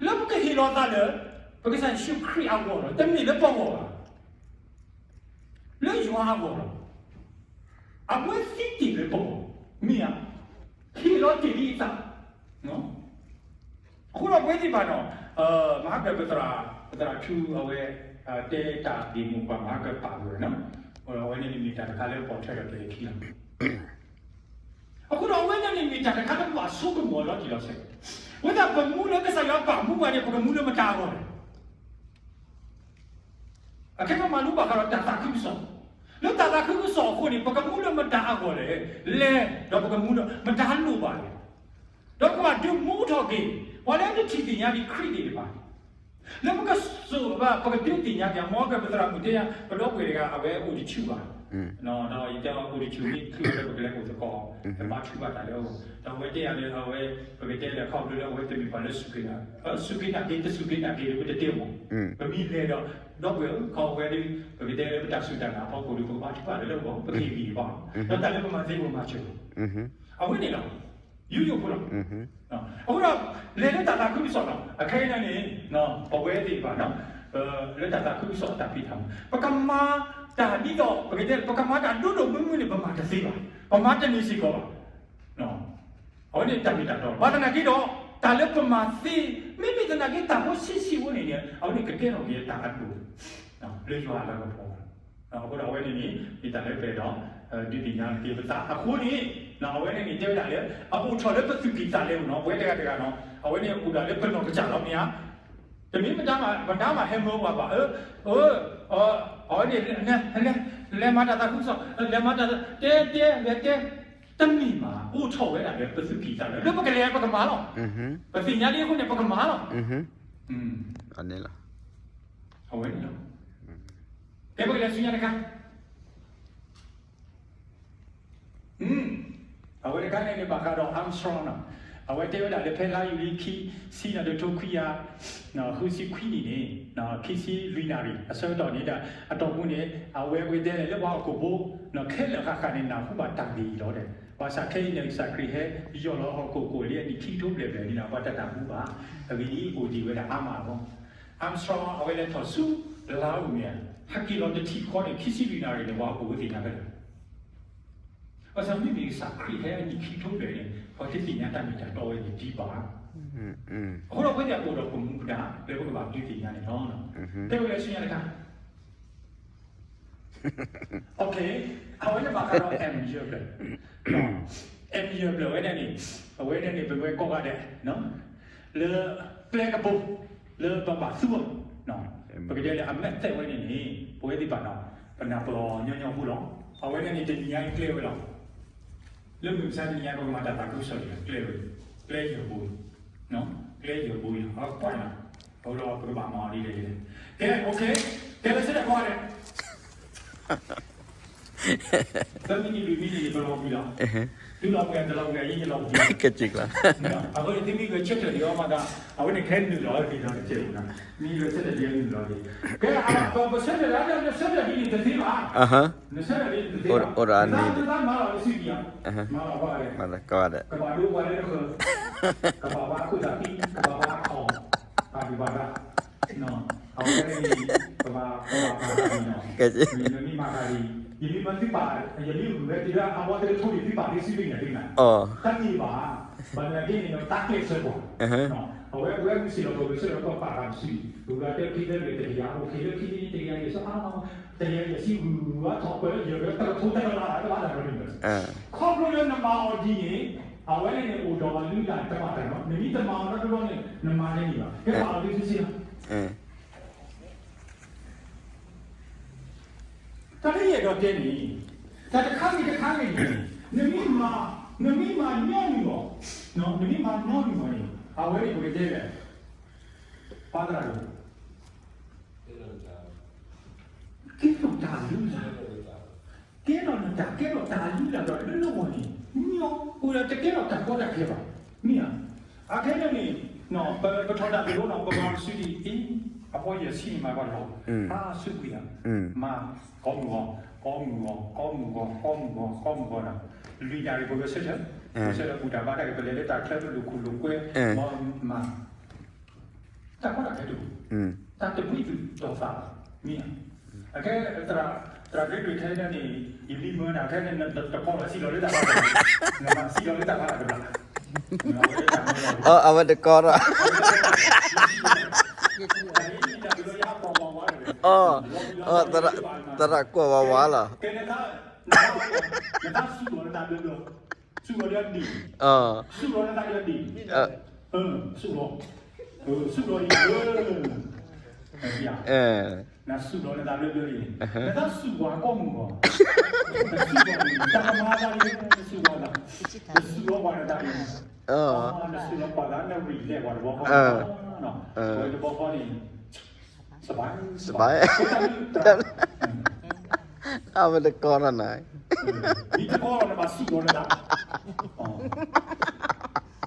လၢပကဟ့ၣ်လီၤသးလၢ ပကစၢ်ယ့ၣ်ၡူးခရံာ်အဂီၢ်လီၤ. တမ့ၢ်လၢပဂီၢ်ဘၣ်, လၢယွၤအဂီၢ်လီၤ. အဝဲသံတ့ၢ်လၢပဂီၢ်, မ့ၢ်ဧါ, ဟ့ၣ်လီၤတ့ၢ်လံအသး. အဃိဒီးပဝဲသ့ၣ်တဖၣ်နီၤ, မဟါကပသရၣ်, ပသရၣ်ထူအဝဲ တဲတၢ်ဒ့ၣ်မိၢ်ပှၢ်မဟါကပာ်ဝဲနီၤ, အဝဲန့ၣ်မ့ၢ်တၢ်တခါလၢပီၣ်ထွဲဒီးကလဲၤခံလီၤ. အဃိဒီးအဝဲန့ၣ်န့ၣ်မ့ၢ်တၢ်တခါလၢပဘၣ်ဆိကမိၣ်လီၤတံၢ်လီၤဆဲး, ဝဲဒၣ်ပမူလၢကစၢ်ယွၤပာ်မူပှၤန့ၣ် ပကမူလၢမတၤအဂီၢ်လဲၣ်. အခဲပမၤလိဘၣ်ဃးဒီးတၢ်သးခုကစီၣ်, လၢတၢ်သးခုကစီၣ်အဃိန့ၣ် ပကမူလၢမတၤအဂီၢ်လဲၣ်, လဲၤဒီးပကမူလၢမတၤလိၣ်ဘၣ်လဲၣ်, ဒီးပကဘၣ်ဒုးမူထီၣ်က့ၤ ပှၤလၢတထံၣ်သ့ၣ်ညါဒံးခရံာ်သ့ၣ်တဖၣ်, လၢပကစိာ်ဘၣ် ပကဒုးသ့ၣ်ညါက့ၤ မ်ကပသရၣ်မုၣ်တဲယၤ ပဒီပုၢ်ဝဲၢ်တဂၤ အဝဲအိၣ်တဆူၣ်ဘၣ်, ဒီးယတဲအီၤအိၣ်တဆူၣ်မ့ၢ်ချုးဝဲလၢပကလဲၤအိၣ်သကိး, တဘၣ်ထုးဘၣ်တၢ်လၢအဂီၢ်, ဒီးအဝဲတဲယၤလၢအဝဲ ပကတဲလၢခီဖျိလၢအဝဲတမ့ၢ်ပှၤလၢစူၢ်က့ၤနာ်, စူၢ်က့ၤနာ်က့ၤ တစူၢ်က့ၤနာ်က့ၤလၢပတတဲမး, ပမ့ၢ်လဲၤဒီး ဒီပုၢ်ဝဲၢ်ဧၢ ခီဝဲဒၣ် ပကတဲလၢပတၢ်စူၢ်တၢ်နာ်အဖီခိၣ်ဒီး ပကဘၣ်ထုးဘၣ်လၢအဂီၢ် ပကဟ့ၣ်ဂံၢ်ဘါ, ဒီးတၢ်လၢပမၤသ့ပမၤစၢၤ, အဝဲန့ၣ်လီၤ. ယူယိဖိလီၤ. အဃိဒီး လဲၤလၢတၢ်သးခုကစီၣ်လီၤ. အခဲအံၤန့ၣ် ပဝဲသ့ၣ်တဖၣ် လၢတၢ်သးခုကစီၣ်အတၢ်ဖံးတၢ်မၤ ပကမၤတၢ်ဒ်သိး ပကတဲ ပကမၤတၢ်ဒိၣ်ဒိၣ်မုၢ်မုၢ်န့ၣ် ပမၤတသ့ဘၣ်. ပမၤတန့ၢ်စ့ၢ်ကီးဘၣ်. အဝဲန့ၣ်တၢ်မ့ၢ်တၢ်တီလီၤ. ဘၣ်သနာ်က့ဒီး တၢ်လၢပမၤသ့ မ့မ့ၢ်သနာ်က့တၢ်ဖိဆံးဆံးဖိန့ၣ်န့ၣ် အဝဲန့ၣ်ကကဲထီၣ်က့ၤတၢ်အဒိၣ် လၢယွၤအလၤကပီၤ အဃိဒီးအဝဲန့ၣ်န့ၣ် မ့ၢ်တၢ်လၢပအဲၣ်ဒိး ဒုးသ့ၣ်ညါက့ၤပသးအဃိန့ၣ် အဝဲန့ၣ်န့ၣ် တဲဝဲဒၣ်လၢ အအိၣ်ထီၣ်လၢပသူၣ်ကံၢ်သးလဲပူၤနီၤ ပဝဲတဂၤတဂၤနီၤ အဝဲန့ၣ်အိၣ်ဒၣ်လၢပနီၢ်ကစၢ်လီၤမ့ၢ်ဧါ. တမ့ၢ်မတၤမး မတၤမးဟဲမၢပှၤဘၣ် အၢ အဝဲန့ၣ် လဲၤမၤတၢ်သးခုကစီၣ် လဲၤမၤတၢ်သး တဲတဲလဲၤတဲ တမ့ၢ်ဘၣ် အိၣ်ထီၣ်ဝဲဒၣ်လၢပသူၣ်ကံၢ်သးလဲ လၢပကလဲၤပကမၤလီၤ. ပသ့ၣ်ညါလံအဃိန့ၣ် ပကမၤလီၤ. အဝဲန့ၣ်လီၤ. ကဲပကလဲၤဆူညါတခါ အဝဲတခါန့ၣ်န့ၣ် ဘၣ်ဃးဒီး Armstrong နီၤ အဝဲတဲဝဲဒၣ်လၢဖဲလါယူၤလံခံဆံ တကထိခွံကယၤ ဃုဆံခွံနံၣ်န့ၣ် ခံဆံလွံၢ်နၣ်ရံၣ် အဆၢကတီၢ်န့ၣ်ဒီး အတီၢ်ပူၤန့ၣ် အဝဲပကတဲလၢပှၤဟီၣ်ခိၣ်ဖိ ခဲလၢာ်ဃၣ်ဃၣ်န့ၣ် နၢ်ဟူဘၣ်တၢ်ဂ့ၢ်အံၤလီၤဒီး ဘၣ်ဆၣ်ခဲအံၤန့ၣ် ကစၢ်ခရံာ်ဟဲယီၢ်လီၤဟီၣ်ခိၣ်ကအိၣ်လံအနံၣ်ခံကထိဘျဲၣ်ဘျဲၣ်န့ၣ်ဒီး ပှၤတနၢ်ဟူဘၣ် အဂ့ၢ်ဒ်အံၤ အိၣ်ဒံးဝဲဒၣ်အါမးလီၤ. Armstrong အဝဲလဲၤထီၣ်ဆူ လါအူမ့ၢ် ဟဲက့ၤလီၤတထံၣ်ဃီန့ၣ် ခံဆံလွံၢ်နၣ်ရံၣ်န့ၣ် ပှၤဟီၣ်ခိၣ်ဖိသ့ၣ်ညါဖဲလဲၣ် ဘၣ်ဆၣ်မ့မ့ၢ်ကစၢ်ခရံာ်ဟဲအနံၣ်ခံကထိဘျဲၣ်န့ၣ် ပှၤတသ့ၣ်ညါတၢ်မ့ၢ်တၢ်တီဝဲန့ၣ်ဒံးဘၣ်. အဃိဒီးပဝဲသ့ၣ်အအိၣ်ဒီးပမူပဒါ လၢပကဘၣ်ဒုးသ့ၣ်ညါန့ၣ်လီၤ. တဲဝဲလၢဆူညါတခါ Okay, အဝဲန့ၣ်ဘၣ်ဃးဒီး M ယဲၢ်ဖျၢၣ်, M ယဲၢ်ဖျၢၣ်ဝဲန့ၣ်န့ၣ်, အဝဲန့ၣ်န့ၣ် ပဝဲကိးဂၤဒဲး လၢကျဲကပူၤ လၢပဘၣ်သူအီၤ, ပကတဲလၢအ method ဝဲန့ၣ်န့ၣ် ပဝဲသ့ၣ်တဖၣ်န့ၣ် ပနၢ်ပၢၢ်အီၤညီညီဖိလီၤ. အဝဲန့ၣ်န့ၣ် တနံၤညါအံၤကျဲဝဲလီၤ. လၢမုၢ်မဆါတနံၤညါ ပကမၤတၢ်သးခုကစီၣ်န့ၣ် ကျဲဝဲ, ကျဲယဲၢ်ဘိ, ကျဲယဲၢ်ဘိအံၤ အကွၢ်န့ၣ်, အဃိဒီးပကဘၣ်မၤအီၤဒ်လဲၣ်ဒ်လဲၣ်. ကဲ okay, ကဲလၢဆၢထၢၣ်ကိးဂၤဒဲး သၢမံးနံးလွံၢ်မံးနံးန့ၣ် ပလီၤကွံာ်လီၤ. သုလီၤကွံာ် တလီၤကွံာ် ယလီၤကွံာ်, ကဲက့ၤကျါ, အဃိန့ၣ် သုမ့ၢ်ဂဲၤဆၢထၢၣ်ဒံးအီၤမးဒီး အဝဲန့ၣ်ကဟဲနုာ်လီၤဒံးဒီးတကဲးနီၤ, မ့ၢ်ဂဲၤဆၢထၢၣ်ဒံးနုာ်လီၤဒံး. ကဲ ပဆၢထၢၣ်ဒၣ်လၢနဆၢထၢၣ်ဒ်န့ၣ်တသ့ဘၣ်, နဆၢထၢၣ်ဒ်န့ၣ်တသ့ဘၣ်, အိၣ်ဒီးအနံၤ, နသးမၤလီၤလၢစုဒံးဧါ, မၤလီၤဘၣ်, ကဘၣ်ဒိပှၤလၢနဃၢၤ, ကဘၣ်ဘၣ်ခိၣ်သးသံ, ကဘၣ်ဘၣ်အခီၣ်, ဘၣ်ဒိဘၣ်ဒါ အဝဲန့ၣ် ပဘၣ်ပဘၣ်ပာ်သးဒ်နီၤ, နမ့ၢ်မၤသးဒ်, ယမ့ၢ်မၤသုပာ်, ယမ့ၢ်ဂုာ်ဝဲတုၤလၢအဝဲတကထိန့ၣ် သုပာ်သုစုဒ်န့ၣ်သ့မး, တမ့ၢ်ဘၣ်, ဘၣ်မနုၤဒ်န့ၣ်ဒီး တၢ်ကျဲးစၢးပှၤ, အဝဲပဝဲမုၢ်ဆ့ၣ်လီၤပဝဲဆ့ၣ်လီၤပပာ်သးတစု, ဂုာ်ဝဲတဲခံသၢဂ့ၤတကယၤအိၣ် ခံလၢခံသ့တကယၤဂ့ၤ ဆၢဖးလီၤ, တကယၤယဲၢ်ဆံဂုာ်ဝဲထီၣ်ပၢယဲၢ်ဝဲတကထိတကလးတဘၣ်တၢ်ကရၢန့ၣ်, ခီဖျိလၢနမၤအီၤဒ်န့ၣ်, အဝဲန့ၣ်န့ၣ်အိၣ်ဒီးအလုၢ်အလၢ်တဘၣ်တၢ်နီၤ, နမ့ၢ်တမၤအီၤတဘျီန့ၣ် နမၤန့ၢ်န့ၣ်ဘၣ်, ကဲပာ်အီၤသုစုစ့လီၤ တၢ်လၢယအဲၣ်ဒိးတဲန့ၣ်, တၢ်တခါဂ့ၤတခါဂ့ၤန့ၣ်, နမ့ၢ်မၤ, နမ့ၢ်မၤညီနုၢ်အီၤ, နမ့ၢ်မၤညီနုၢ်အီၤန့ၣ်, အဝဲန့ၣ်ပကတဲလဲၣ်, ပၢ်သရၣ်ဒိၣ်, ကဲထီၣ်တၢ်လုၢ်လၢ်, ကဲထီၣ်နတၢ်ကဲထီၣ်တၢ်လုၢ်လၢ်ဒီးလၢလၢပှဲၤပှဲၤန့ၣ်, မ့ၢ်အီၤအိၣ်ဒီးတကဲထီၣ်တၢ်ကီတၢ်ခဲဘၣ်, မ့ၢ်ဧါ, အခဲန့ၣ်န့ၣ်, ပထီၣ်တၢ်ကလိနီၤ ပမၤပစုဒံးအံၤ, အဖီယဲၢ်ဆံန့ၣ်မၤကီၢ်လီၤ, အါစုကွံာ်ဧါ, မၤ, ကိးမုၢ်ဂီၤ, ကိးမုၢ်ဂီၤ, ကိးမုၢ်ဂီၤ, ကိးမုၢ်ဂီၤ, ကိးမုၢ်ဂီၤဒီး, လွံၢ်နၣ်ရံၣ်ပဝဲဆၢထၢၣ်, ဆၢထၢၣ်ဘူၣ်တၢ်ဘါတၢ်ကပလဲၤလၢတၢ်ချၢပလိာ်ခိၣ်လိာ်ကွဲ, မၤ တၢ်ကီတၢ်ခဲတအိၣ်, တၢ်တဘှံးသူၣ်တီၤသးဘၣ်, မ့ၢ်ဧါ, အခဲ သရၣ်ဒိၣ်ခဲအံၤန့ၣ် ယလံမၢနၤခဲန့ၣ် နတကီလီၤစံးလီၤလၢတၢ်ဖးလီၤ, နမၤစံးလီၤလၢတၢ်ဖးလီၤတဘျီ, အဝဲတကီထီၣ်, အဝဲတကီထီၣ်, အ သရၣ်ကွၢ်ဝါဝါလီၤ, နတၢ်စူၢ်လီၤနသးဘျီဘျီ, စူၢ်လီၤလၢအဒံး, စူၢ်လီၤလၢသးလၢအဒံး, စူၢ်လီၤ, စူၢ်လီၤအံၤ, နစူၢ်လီၤနသးဘျီဘျီအံၤ, နတၢ်စူၢ်ဝဲကိးမုၢ်ဂီၤ, နစူၢ်လီၤတၢ်ကမၤသးလံ, နစူၢ်လီၤသး, နစူၢ်လီၤပှၤနသးလံ, နစူၢ်လီၤပှၤသး နရံၣ်လဲၤပှၤတဘျီဃီ, ပှၤတဘျီဃီန့ၣ် စဘၣ်, စဘၣ်, အဝဲတကီထီၣ်နၤ, မ့ၢ်တကီထီၣ်နဘၣ်စူၢ်လီၤနသး,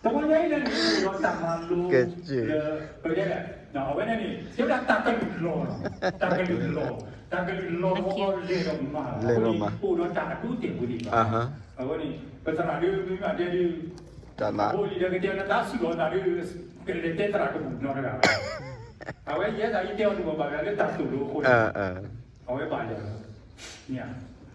တဝီညါအံၤန့ၣ် ဒီးတၢ်မၤလိ, ပတဲလဲၣ်, အဝဲန့ၣ်န့ၣ် တဲဝဲဒၣ်တၢ်ကလုၢ်လီၤ, တၢ်ကလုၢ်လီၤ, တၢ်ကလုၢ်လီၤ လဲၤဒီးမၤလီၤ, အဃိန့ၣ် အိၣ်ဒီးတၢ်အဒိအတဲာ်ပူၤန့ၣ်ဘၣ်, အဃိန့ၣ် ပသရၣ်ဒုးမ့ၢ်မးတဲဒုး, တၢ်နး, အဃိန့ၣ်ဒီးကတဲနတၢ်စူၢ်လီၤသးဒုး, ကလဲၤတဲသရၣ်ကပူၤနီတဂၤဘၣ်, အဝဲယဲသးအံၤတဲအီၤတဘၣ်ဘၣ်လၢတၢ်သိၣ်လိအဃိန့ၣ်, အဝဲဘၣ်လဲၤ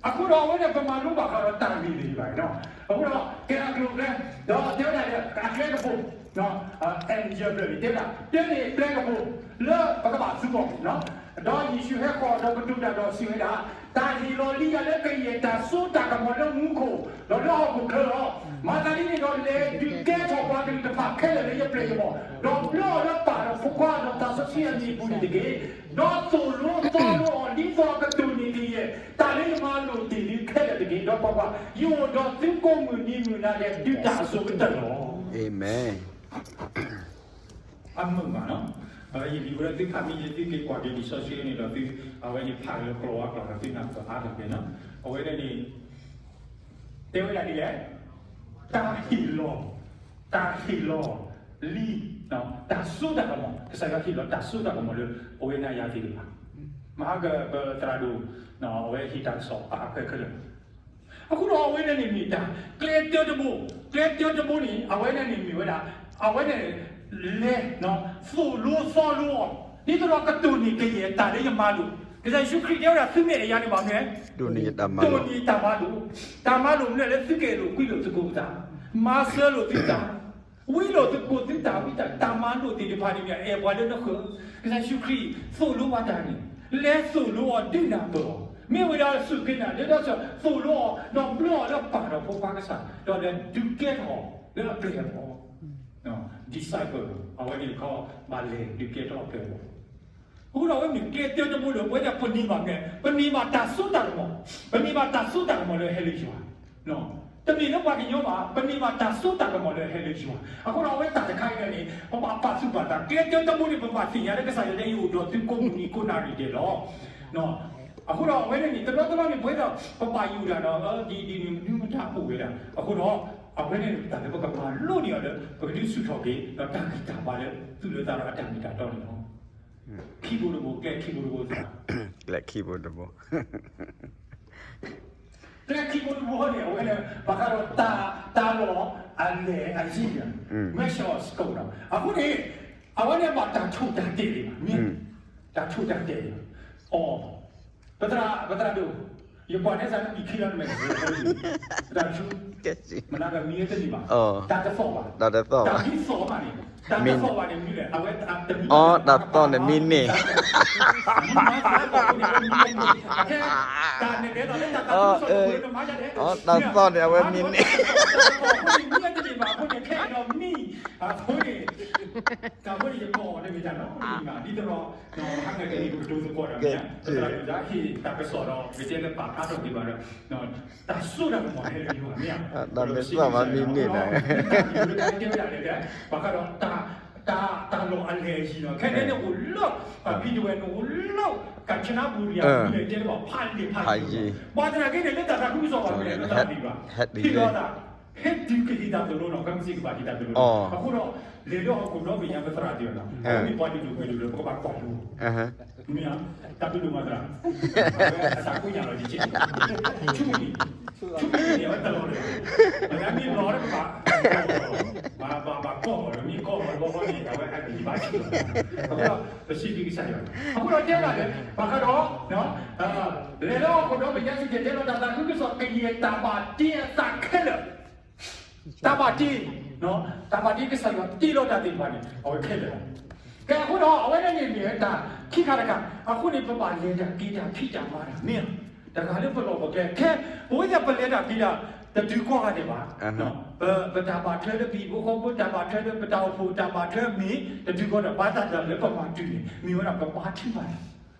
အဃိဒီးအဝဲန့ၣ် ပမၤလိဘၣ်ဃးဒီးတၢ်ဂ့ၢ်န့ၣ်ဘၣ်နီၤ, အဃိဒီးကဲအကျိၤကျဲ, ဒီးတဲဝဲဒၣ်လၢအကျဲကပူၤ, အဲၣ်ယဲၢ်ဖျၢၣ်န့ၣ် တဲဝဲဒၣ် တဲန့ၣ်ကျဲကပူၤ လၢပကဘၣ်သူအီၤ, ဒီးယ့ၣ်ၡူးဟဲဃီၤဒီးကတိၤတၢ်ဒီးစံးဝဲဒၣ်, တၢ်ဟ့ၣ်လီၤလံယၤလၢကယဲၢ်တၢ်စိတၢ်ကမီၤလၢမူခိၣ်, ဒီးလၢဟီၣ်ခိၣ်ချၢလီၤ. မၤသးဒ်န့ၣ်ဒီးလဲၤဒုးကဲထီၣ်ပှၤကလုာ်တဖၣ်ခဲလၢာ်လၢယပျဲၢ်ယဘီၣ်, ဒီးဘျၢအီၤလၢပၢ်ဒီးဖိခွါဒီးသးစီဆှံအမံၤအပူၤန့ၣ်တက့ၢ်. ဒီးသိၣ်လိသီလိအီၤဒ်သိးအကတိၢ်န့ၢ်ကယဲၢ် တၢ်လၢယမၤလိာ်တ့ၢ်လံခဲလၢာ်တက့ၢ်. ဒီးကွၢ်ကွၢ်, ယအိၣ်ဒီးသုကိးမုၢ်နံၤမုၢ်နၤဒဲး ဒုးတၢ်အစိၤကတၢၢ်လီၤ. အမုာ်ဘၣ်နီၤ, ယလံၤဝဲဒၣ်သုဖးမံၤလံ သုက့ၤကွၢ်က့ၤလံာ်စီဆှံန့ၣ်ဒီးသု, အဝဲန့ၣ်ဖးလၢကျိာ်ဝါကျိာ်ဒီးသုနၢ်ပၢၢ်အါထီၣ်က့ၤနီၤ. အဝဲန့ၣ်န့ၣ် တဲဝဲဒၣ်ဒ်လဲၣ်, တၢ်ဟ့ၣ်လီၤ, တၢ်ဟ့ၣ်လီၤလံ, တၢ်စိတၢ်ကမီၤ, ကစၢ်ယွၤဟ့ၣ်လီၤတၢ်စိတၢ်ကမီၤလၢ ပဝဲနၤယၤသ့ၣ်တဖၣ်, မဟါကပသရၣ်ဒိၣ်, အဝဲဟ့ၣ်တၢ်ကစီၣ်ပာ်အခွဲးခဲလၢာ် အဃိဒီးအဝဲန့ၣ်န့ၣ်မ့ၢ်တၢ် ကျဲတၢတဘိ, ကျဲတၢတဘိန့ၣ် အဝဲန့ၣ်န့ၣ်မ့ၢ်ဝဲဒၣ်, အဝဲန့ၣ် လဲၤ သိၣ်လိသီလိအီၤ, ဒ်သိးဒီးကတိၢ်န့ၢ်ကယဲၢ်တၢ်လၢယမၤလိာ်. ကစၢ်ယ့ၣ်ၡူးခရံာ်တဲဝဲဒၣ် သုမ့ၢ်ယၤန့ၣ်ဘၣ်မနုၤလဲၣ်, တိၢ်န့ၢ်တၢ်မၤလိာ်, တၢ်မၤလိာ်မနုၤလဲၣ် သုကအဲၣ်လိာ်ကွံလိာ်သုးခိၣ်သး, မၤစၢၤလိာ်သုသး, ဝံလိာ်သုးခိၣ်သုးသးဝံသး, တၢ်မၤလိာ်သ့ၣ်တဖၣ်န့ၣ်မ့ၢ်အဲၣ်ပှၤလၢနဃၢၤ, ကစၢ်ယ့ၣ်ၡူးခရံာ်သိၣ်လိပှၤတၢ်န့ၣ်, လဲၤသိၣ်လိအီၤဒုးနၢ်ပၢၢ်အီၤ မ့ၢ်ဝဲဒၣ်စူၢ်က့ၤနာ်က့ၤ ဒီးသိၣ်လိအီၤ ဒီးဘျၢအီၤလၢပၢ်ဒီးဖိခွါကစၢ် ဒီးဒုးကဲထီၣ်အီၤလၢအပျဲၢ်အဘီၣ် disciple အဝဲန့ၣ်တခီ ဘၣ်လဲၤဒုးကဲထီၣ်အပျဲၢ်အဘီၣ်. အဃိဒီးအဝဲမ့ၢ်ကျဲတၢတဘိဒီး ပဝဲဒၣ်ပန့ၢ်ဘၣ်မ့ၢ် ပန့ၢ်ဘၣ်တၢ်စိတၢ်ကမီၤ, ပန့ၢ်ဘၣ်တၢ်စိတၢ်ကမီၤလၢဟဲလၢယွၤ တမ့ၢ်လၢပှၤကညီဘၣ်, ပန့ၢ်ဘၣ်တၢ်စိတၢ်ကမီၤလၢဟဲလၢယွၤ. အဃိဒီးအဝဲတၢ်တခါအံၤန့ၣ် ပဘၣ်ပာ်သူၣ်ပာ်သး ကျဲတၢတဘိန့ၣ် ပဘၣ်သ့ၣ်ညါလၢကစၢ်ယွၤတဲယအိၣ်ဒီးသုကိးမုၢ်နံၤကိးနၣ်ရံၣ်ဒဲးလီၤ. အဃိဒီးအဝဲန့ၣ်န့ၣ် တဘျီတဘျီန့ၣ် ပဝဲဒၣ်ပဘၣ်ယိၣ်ဒၣ်ဒီး ဒ်ဒ်န့ၣ်မနုၤမတၤအိၣ်ဝဲဒၣ်. အဃိဒီး အဝဲန့ၣ်တၢ်လၢပကမၤလိန့ၢ်အီၤလၢ ပကဒုးဆူၣ်ထီၣ်က့ၤ ဒီးတၢ်ဂံၢ်တၢ်ဘါလၢသူၣ်လၢသးဒီးအတၢ်မ့ၢ်တၢ်တီန့ၣ်လီၤ. ခံဘိတဘိ ကျဲခံဘိတဘိသ့ၣ် ကျဲခံဘိတဘိ ကျဲခံဘိတဘိန့ၣ် အဝဲန့ၣ် ဘၣ်ဃးဒီးတၢ် တၢ်လီၢ်အလဲၢ်အယံၤန့ၣ် measure of scope ဒီး အဃိန့ၣ် အဝဲန့ၣ်ဘၣ်တၢ်ဆိၣ်တၢ်တဲာ်န့ၣ်ဘၣ် မ့ၢ် တၢ်ဆိၣ်တၢ်တဲာ်န့ၣ် အီ ပသရၣ် ပသရၣ်ဒိၣ် ယကွၢ်န့ၢ်စၢ်လၢပံာ်ခံလီၤနမဲာ်က့ၤ ပသရၣ်ဆူ မနၤကမံၤတန့ၢ်ဘၣ် တၢ်တသီၣ်ဘၣ် တၢ်မံသီၣ်ဘၣ်န့ၣ် တၢ်တသီၣ်ဘၣ်န့ၣ် မနုၤလဲၣ် အဝဲတမံ အီ တၢ်သီၣ်န့ၣ်မံန့ၢ် တၢ်န့ၣ် တၢ်သီၣ်န့ၣ် အဝဲမံန့ၢ် တၢ်သီၣ်န့ၣ် အဝဲမံန့ၢ် အဃိန့ၣ် တၢ်ဖိန့ၣ်ယကိးအီၤတမ့ၢ်တၢ်နီတမံၤဘၣ် ဒ်သိး ဟးကဲက့ၤပကတိၤသကိးဒီး တၢ်ကစၢ်ယွၤဟ့ၣ်တၢ်ကစီၣ်ဒီး ပတဲလၢပာ်ဖျါထီၣ်က့ၤဘၣ်ဒီး တၢ်စိတၢ်ကမီၤဟဲလၢယွၤမ့ၢ်ဧါ တၢ်မ့ၢ်သီၣ်မံန့ၢ်န့ၣ် တၢ်ကစၢ်ယွၤတဲဝဲဒၣ်လၢ ဘၣ်ဃးဒီး တၢ်လီၢ်အလဲၢ်အယံၤနီၤ ခဲန့ၣ်န့ၣ်အိၣ်လၢ ပှၤဖံးတဝဲန့ၣ်အိၣ်လၢ ကၣ်ချနါဘူရံယါ မ့ၢ်လဲၤတဲလၢပှၤဖးလံာ်ဖးယံၤ ဘၣ်သနာ်က့န့ၣ် လၢတၢ်သးခုကစီၣ်ဘၣ်မ့ၢ်လၢတၢ်သံဘၣ် ဟ့ၣ်လီၤသး ဟဲတုၤကဟ့ၣ်တၢ်သိၣ်လိနီၤ ကမ့ၢ်စ့ၢ်ကီးဘၣ်ဟ့ၣ်တၢ်သိၣ်လိ အဃိဒီး လဲၤလၢဟီၣ်ခိၣ်ဒီဘ့ၣ်ညါပသရၣ်သ့ၣ်နီၤ မ့ၢ်ပှၤဒုးဒိၣ်မုၢ်ဒိၣ်လၢပကဘၣ်ကွၢ်လိ မ့ၢ်ဧါ တၢ်ဒုးဒိၣ်မးသရၣ် အဝဲအသးကိးညါလီၤယက့ၢ် ဆူမုၢ်နံၤ ဆူမုၢ်နံၤန့ၣ် အဝဲတလီၤလၢၤ အဝဲမ့ၢ်လီၤလၢပဘၣ် ဘၣ်ဘၣ်ကီၢ်လီၤ မ့ၢ်ကီၢ်လီၤတဘျီဃီန့ၣ် အဝဲအဂံၢ်ဘါဆူၣ်လီၤ အဃိဒီး ပစံးဘျုးကစၢ်ယွၤ အဃိဒီးတဲဒၣ်လၢ ဘၣ်ဃးဒီး လဲၤလၢဟီၣ်ခိၣ်ဒီဘ့ၣ်ညါစံၣ်တဲၤတဲလီၤတၢ်သးခုကစီၣ် ကယဲၢ်တၢ်ဘၣ်တ့အသးခဲလၢာ် တၢ်ဘၣ်တ့ တၢ်ဘၣ်တ့ကစၢ်ယွၤတ့လီၤတၢ်သ့ၣ်တဖၣ်န့ၣ် အဝဲခဲလၢာ်လီၤ. ကဲအဃိဒီး အဝဲဒၣ်န့ၣ်မ့ၢ်ဝဲတၢ်ခံခါတခါ အဃိန့ၣ် ပဘၣ်လဲၤတၢ်က့ၤတၢ်ဖံးတၢ်မၤတၢ်မ့ၢ် တဂၤလၢပလီၢ်ပကျဲ ခဲ ပဝဲဒၣ်ပလဲၤတၢ်က့ၤတၢ် တတုၤကိးဂၤဒဲးဘၣ် ပတၢ်ဘၣ်ထွဲလၢပဟံၣ်ဖိဃီဖိ တၢ်ဘၣ်ထွဲလၢပတၢ်အိၣ်ဖှိၣ် တၢ်ဘၣ်ထွဲမ့ၢ်တတုၤဃီဒီး ဘၣ်တၢ်လၢပမၤတုၤန့ၣ် မ့ၢ်ဝဲဒၣ်ပဘါထုကဖၣ်တၢ် ပအိၣ်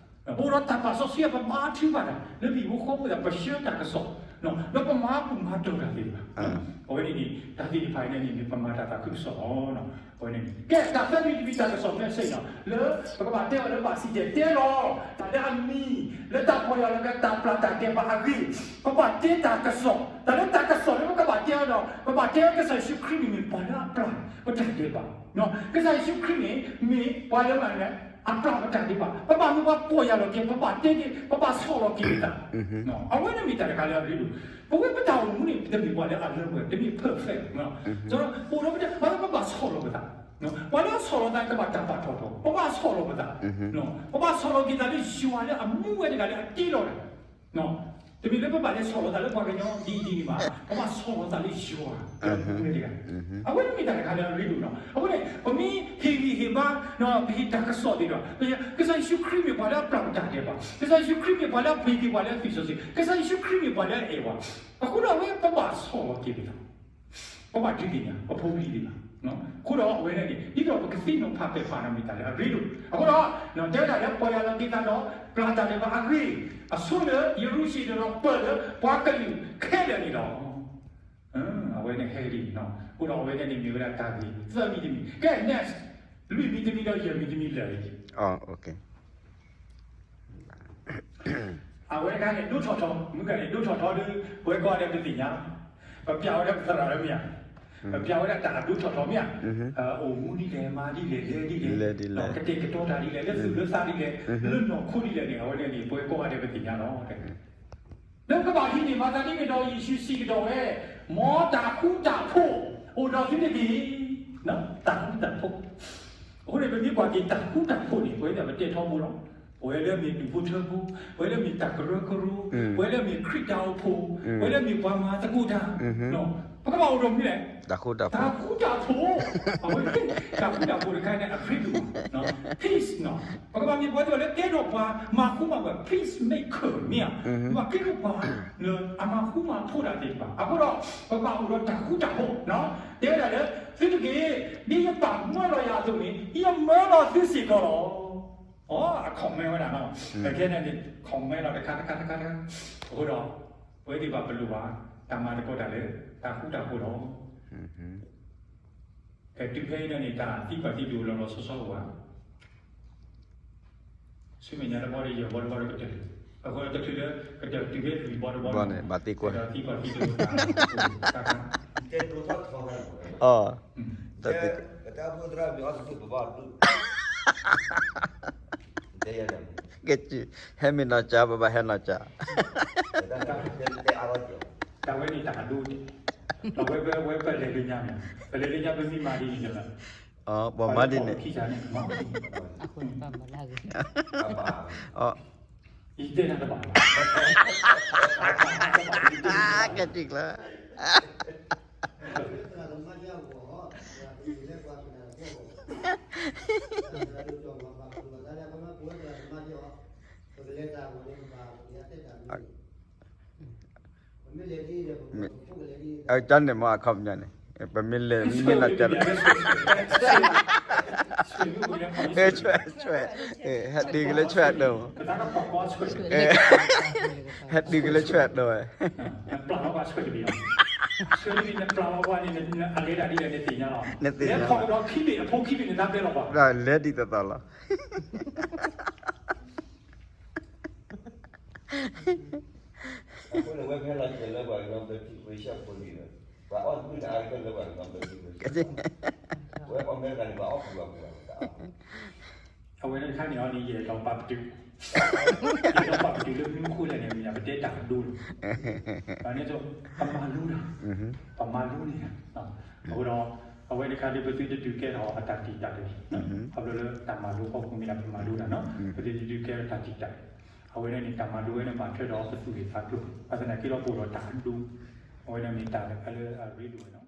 ဒီးတၢ်ပာ်စီဆှံ ပဘါထုကဖၣ်တၢ် လၢပဟံၣ်ဖိဃီဖိအံၤ ပဆှၢတၢ်ကစီၣ် ဒီးပမၤဘူၣ်မၤတီၢ်တၢ်သ့ၣ်တဖၣ် အဝဲန့ၣ်န့ၣ် တၢ်သ့ၣ်တဖၣ်အံၤန့ၣ်န့ၣ် ပမၤတၢ်သးခုကစီၣ်လီၤ. အဝဲန့ၣ် ကဲတၢ်သၢမံၤတမံၤတၢ်ကစီၣ် message နီၤ လၢပကဘၣ်တဲအီၤလၢဘၣ်စံၣ်တဲၤတဲလီၤ တၢ်လၢအမံၤ လၢတၢ်ပီၢ်ယၢ်လီၤက့ၤတၢ်ပျၢ်တၢ်ဒဲးဘးအဂ့ၢ် ပဘၣ်တဲတၢ်ကစီၣ် တၢ်လၢတၢ်ကစီၣ်လၢပကဘၣ်တဲအီၤဒီး ပဘၣ်တဲကစၢ်ယ့ၣ်ၡူးခရံာ်န့ၣ်မ့ၢ်ပှၤလၢအပျၢ်ပတၢ်ဒဲးဘး ကစၢ်ယ့ၣ်ၡူးခရံာ်န့ၣ်မ့ၢ်ပှၤလၢမၤန့ၣ် အပျၢ်ပတၢ်ဒဲးဘး ပဘၣ်မ့ၢ်ပှၤပီၢ်ယၢ်လီၤက့ၤ ပဘၣ်တဲက့ၤ ပဘၣ်ဆီၣ်လီၤက့ၤပသး အဝဲန့ၣ်မ့ၢ်တၢ်တခါလၢအရ့ဒိၣ် ပဝဲပတၢ်အိၣ်မူန့ၣ် တမ့ၢ်ပှၤလၢအလၢပှဲၤ တမ့ၢ် perfect ဒီးပအိၣ်ဒီးပတၢ် ပဘၣ်ဆီၣ်လီၤပသး ပှၤလၢအဆီၣ်လီၤသး ကဘၣ်တၢ်ပာ်ထီၣ်ထီ ပဘၣ်ဆီၣ်လီၤပသး ပဘၣ်ဆီၣ်လီၤက့ၤသးလၢယွၤလၢအမူဝဲတဂၤလၢအတ့လီၤတၢ် တမ့ၢ်လၢပဘၣ်လဲၤဆီၣ်လီၤသးလၢပှၤကညီဒ်အံၤဒ်န့ၣ်ဘၣ် ပဘၣ်ဆီၣ်လီၤသးလၢယွၤ အမူဝဲတဂၤ အဝဲန့ၣ်မ့ၢ်တၢ်တခါလၢအရ့ဒိၣ်လီၤ. အဃိန့ၣ် ပမ့ၢ်ဟ့ၣ်ဂံၢ်ဟ့ၣ်ဘါ ပဟ့ၣ်တၢ်ကစီၣ်သ့ၣ်ဒီး ကစၢ်ယ့ၣ်ၡူးခရံာ်မ့ၢ်ပှၤလၢအပျၢ်ပတၢ်ဒဲးဘး ကစၢ်ယ့ၣ်ၡူးခရံာ်မ့ၢ်ပှၤလၢအပှ့ၤက့ၤပှၤလၢအသွံၣ်စီဆှံ ကစၢ်ယ့ၣ်ၡူးခရံာ်မ့ၢ်ပှၤလၢအအဲၣ်ပှၤ အဃိဒီးအဝဲပဘၣ်ဆီၣ်လီၤက့ၤပသး ပဘၣ်ဒုးသ့ၣ်ညါ ပဖိပလံၤသ့ၣ်တဖၣ် အဃိဒီးအဝဲန့ၣ်န့ၣ် ဒ်သိးပကသ့ၣ်နီၣ်ဖးပဲာ်ဖးန့ၣ်မ့ၢ်တၢ်လၢအရ့ဒိၣ် အဃိဒီး တဲဝဲဒၣ်လၢပီၢ်ယၢ်လီၤက့ၤသးဒီး ပျၢ်တၢ်ဒဲးဘးအဂ့ၢ် အဆိလၢယရူၤၡလ့ၣ်ဒီးပၢၢ်လၢပှၤကလုာ်ခဲလၢာ်န့ၣ်လီၤ. အဝဲန့ၣ်ဟဲလံနီၤ အဃိဒီးအဝဲန့ၣ်န့ၣ်မ့ၢ်ဝဲဒၣ်တၢ်ဂ့ၢ်သၢမံၤတမံၤ ကဲ next လွံၢ်မံၤတမံၤဒီးယဲၢ်မံၤတမံၤလၢာ်လံ အဝဲတခါန့ၣ် ဒိၣ်ထီၣ်ထီ မုၢ်ဂၤန့ၣ် ဒိၣ်ထီၣ်ထီဒီး ပဝဲကိးဂၤဒဲးပသ့ၣ်ညါလီၤ. ပပျးဝဲဒၣ်ပသရၣ်လၢမ့ၢ်ဧါ, ပပျးဝဲဒၣ်တၢ်အဒိၣ်ထီၣ်ထီမ့ၢ်ဧါ, အိၣ်မူဒ်လဲၣ် မၤဒ်လဲၣ် လဲၤဒ်လဲၣ်, ကတဲာ်ကတီၤတၢ်ဒ်လဲၣ် လၢသူၣ်လၢသးဒ်လဲၣ် လၢနီၢ်ခိဒ်လဲၣ်န့ၣ် အဝဲန့ၣ်န့ၣ် ပဝဲကိးဂၤဒဲးပသ့ၣ်ညါလီၤ. လၢကဘၣ်ဟံးန့ၢ်မၤသးဒ်န့ၣ်ဒီး ယ့ၣ်ၡူးစံးကဒီးဝဲ, မ်တၢ်ဃူတၢ်ဖိးအိၣ်ဒီးသုတက့ၢ်. တၢ်ဃူတၢ်ဖိး, အဃိန့ၣ် ပမ့ၢ်ကွၢ်က့ၤတၢ်ဃူတၢ်ဖိးန့ၣ် ပဝဲဒၣ်ပတဲထီဘိလီၤ. ပဝဲလၢအမ့ၢ်ဒူၣ်ဖိထၢဖိ, ပဝဲလၢအမ့ၢ်တၢ်ကရၢကရိ, ပဝဲလၢအမ့ၢ်ခရံာ်တၢ်အိၣ်ဖှိၣ်, ပဝဲလၢအမ့ၢ်ပှၤမၤသကိးတၢ်, ပကဘၣ်အိၣ်ဒီးမနုၤလဲၣ်, တၢ်ဃူတၢ်ဖိး, တၢ်ဃူတၢ်ဖိး, အဝဲ တၢ်ဃူတၢ်ဖိးတခါန့ၣ် အရ့ဒိၣ် peace နီၤ, ပကဘၣ်မ့ၢ်ပှၤသ့ၣ်တဖၣ်လၢကဲထီၣ်ပှၤမၤဃူမၤဖိး peacemaker မ့ၢ်ဧါ, ပကဲထီၣ်ပှၤလၢအမၤဃူမၤဖိးတၢ်သ့ၣ်တဖၣ်, အဃိဒီး ပကဘၣ်အိၣ်ဒီးတၢ်ဃူတၢ်ဖိး, တဲဝဲဒၣ်လၢ သုတက့ၢ်, ဒ်ယပၢ်မၢလီၤယၤအသိးန့ၣ် ယမၢလီၤသုစ့ၢ်ကီးလီၤ. အီ အ comment ဝဲဒၣ်နီၤ, ပကဲန့ၣ်န့ၣ် comment လီၤတခါတခါတခါတခါ, အဃိဒီး ပဝဲသ့ၣ်တဖၣ်ပလိၣ်ဘၣ် တၢ်မၤသကိးတၢ်လၢ တၢ်ဃူတၢ်ဖိးလီၤ. ကတုၤဖဲအံၤန့ၣ်န့ၣ် တၢ်သံကွၢ်သံဒိးလီၤလီၤဆီဆီအိၣ်ဧါ, ဆူမဲာ်ညါတဘီဒီး ယဲၢ်ဘီတဘီဒီးကတၢၢ်, အဃိဒီးတချုးလၢ ကတၢၢ်တုၤဖဲလွံၢ်ဘီတဘီန့ၣ် ဘၣ်သံကွၢ်, ကတၢၢ်သံကွၢ်သံဒိးတၢ်, တၢ် ကဲဒိထီၣ်ထီၣ်ဝဲ, အီ ကတၢၢ်သံကွၢ်, ကတၢၢ်ဖိသရၣ်မ့ၢ်အီၣ်တဒူၣ်ပဘၣ်ဒူၣ်, ကဲယဲၢ်, ကဲ ဟဲမ့ၢ်နီၢ်ကၠၢ ပဘၣ်ဟဲနီၢ်ကၠၢ, တၢ်ဝဲန့ၣ်တၢ်ဒိ, တၢ်ဝဲပဝဲပလဲၤလၢညါန့ၣ်, ပလဲၤလၢညါပမ့ၢ်မၤဒ်န့ၣ်န့ၣ်, အီ ပမၤဒ်န့ၣ်, အီ ယတဲနၤတဘၣ်, ကဲတံၢ်ကျၢၤ အကၠီန့ၣ်မ့ၢ်အခီပညီန့ၣ်, ပမ့ၢ်လဲၤ မ့ၢ်နီၢ်ကၠၢ, ဆွဲ, ဆွဲ, ဟဲတုၤကလၢဆွဲအဒိၣ်, ဟဲတုၤကလၢဆွဲအဒိၣ်, နသ့ၣ်ညါလီၤ, လဲၤဒ်သိးသိးလီၤ. အဃိန့ၣ် ဝဲဖဲလီၤတံၢ်လၢပှၤကညီဘျၢထံခဝ့ၡၢၣ်ဖိလံဒီး ပှၤအီၣ်တဘျုးတအါကတၢၢ်လၢပှၤကညီဘျၢထံခဝ့ၡၢၣ်, ဝဲအီၣ်မ့ၢ်တဂၤန့ၣ် ပှၤအီၣ်ပှၤပှၤတအါ, အဝဲန့ၣ်တခါန့ၣ်အီၤန့ၣ် ယအဲၣ်ဒိးပာ်ပတုာ်, ယအဲၣ်ဒိးပာ်ပတုာ်လၢမနုၤအဃိလဲၣ်န့ၣ် မ့ၢ်ယပတဲတၢ်ကဒိလီၤ, ပမၤလိတၢ်, ပမၤလိန့ၢ်တၢ်, အဃိဒီး အဝဲတခါဒ်ပသုတဒုးကဲထီၣ်အတၢ်တံာ်တာ်တဂ့ၤ, ခီဖျိလၢတၢ်မၤလိအဖီခိၣ်မ့ၢ်ဒၣ်ပမၤလိတၢ်နီၤ, ပသုတဒုးကဲထီၣ်တၢ်တံာ်တာ်, အဝဲဒၣ်န့ၣ် တၢ်မၤလိဝဲန့ၣ် ဘၣ်ထွဲဒီးပသူၣ်ဂ့ၢ်သးကျိၤ, ဘၣ်ဆၣ်သနာ်က့ဒီးပအိၣ်ဒီးတၢ်အဒိ, အဝဲဒၣ်မ့ၢ်တၢ်တခါလၢအရ့ဒိၣ်ဝဲနီၤ.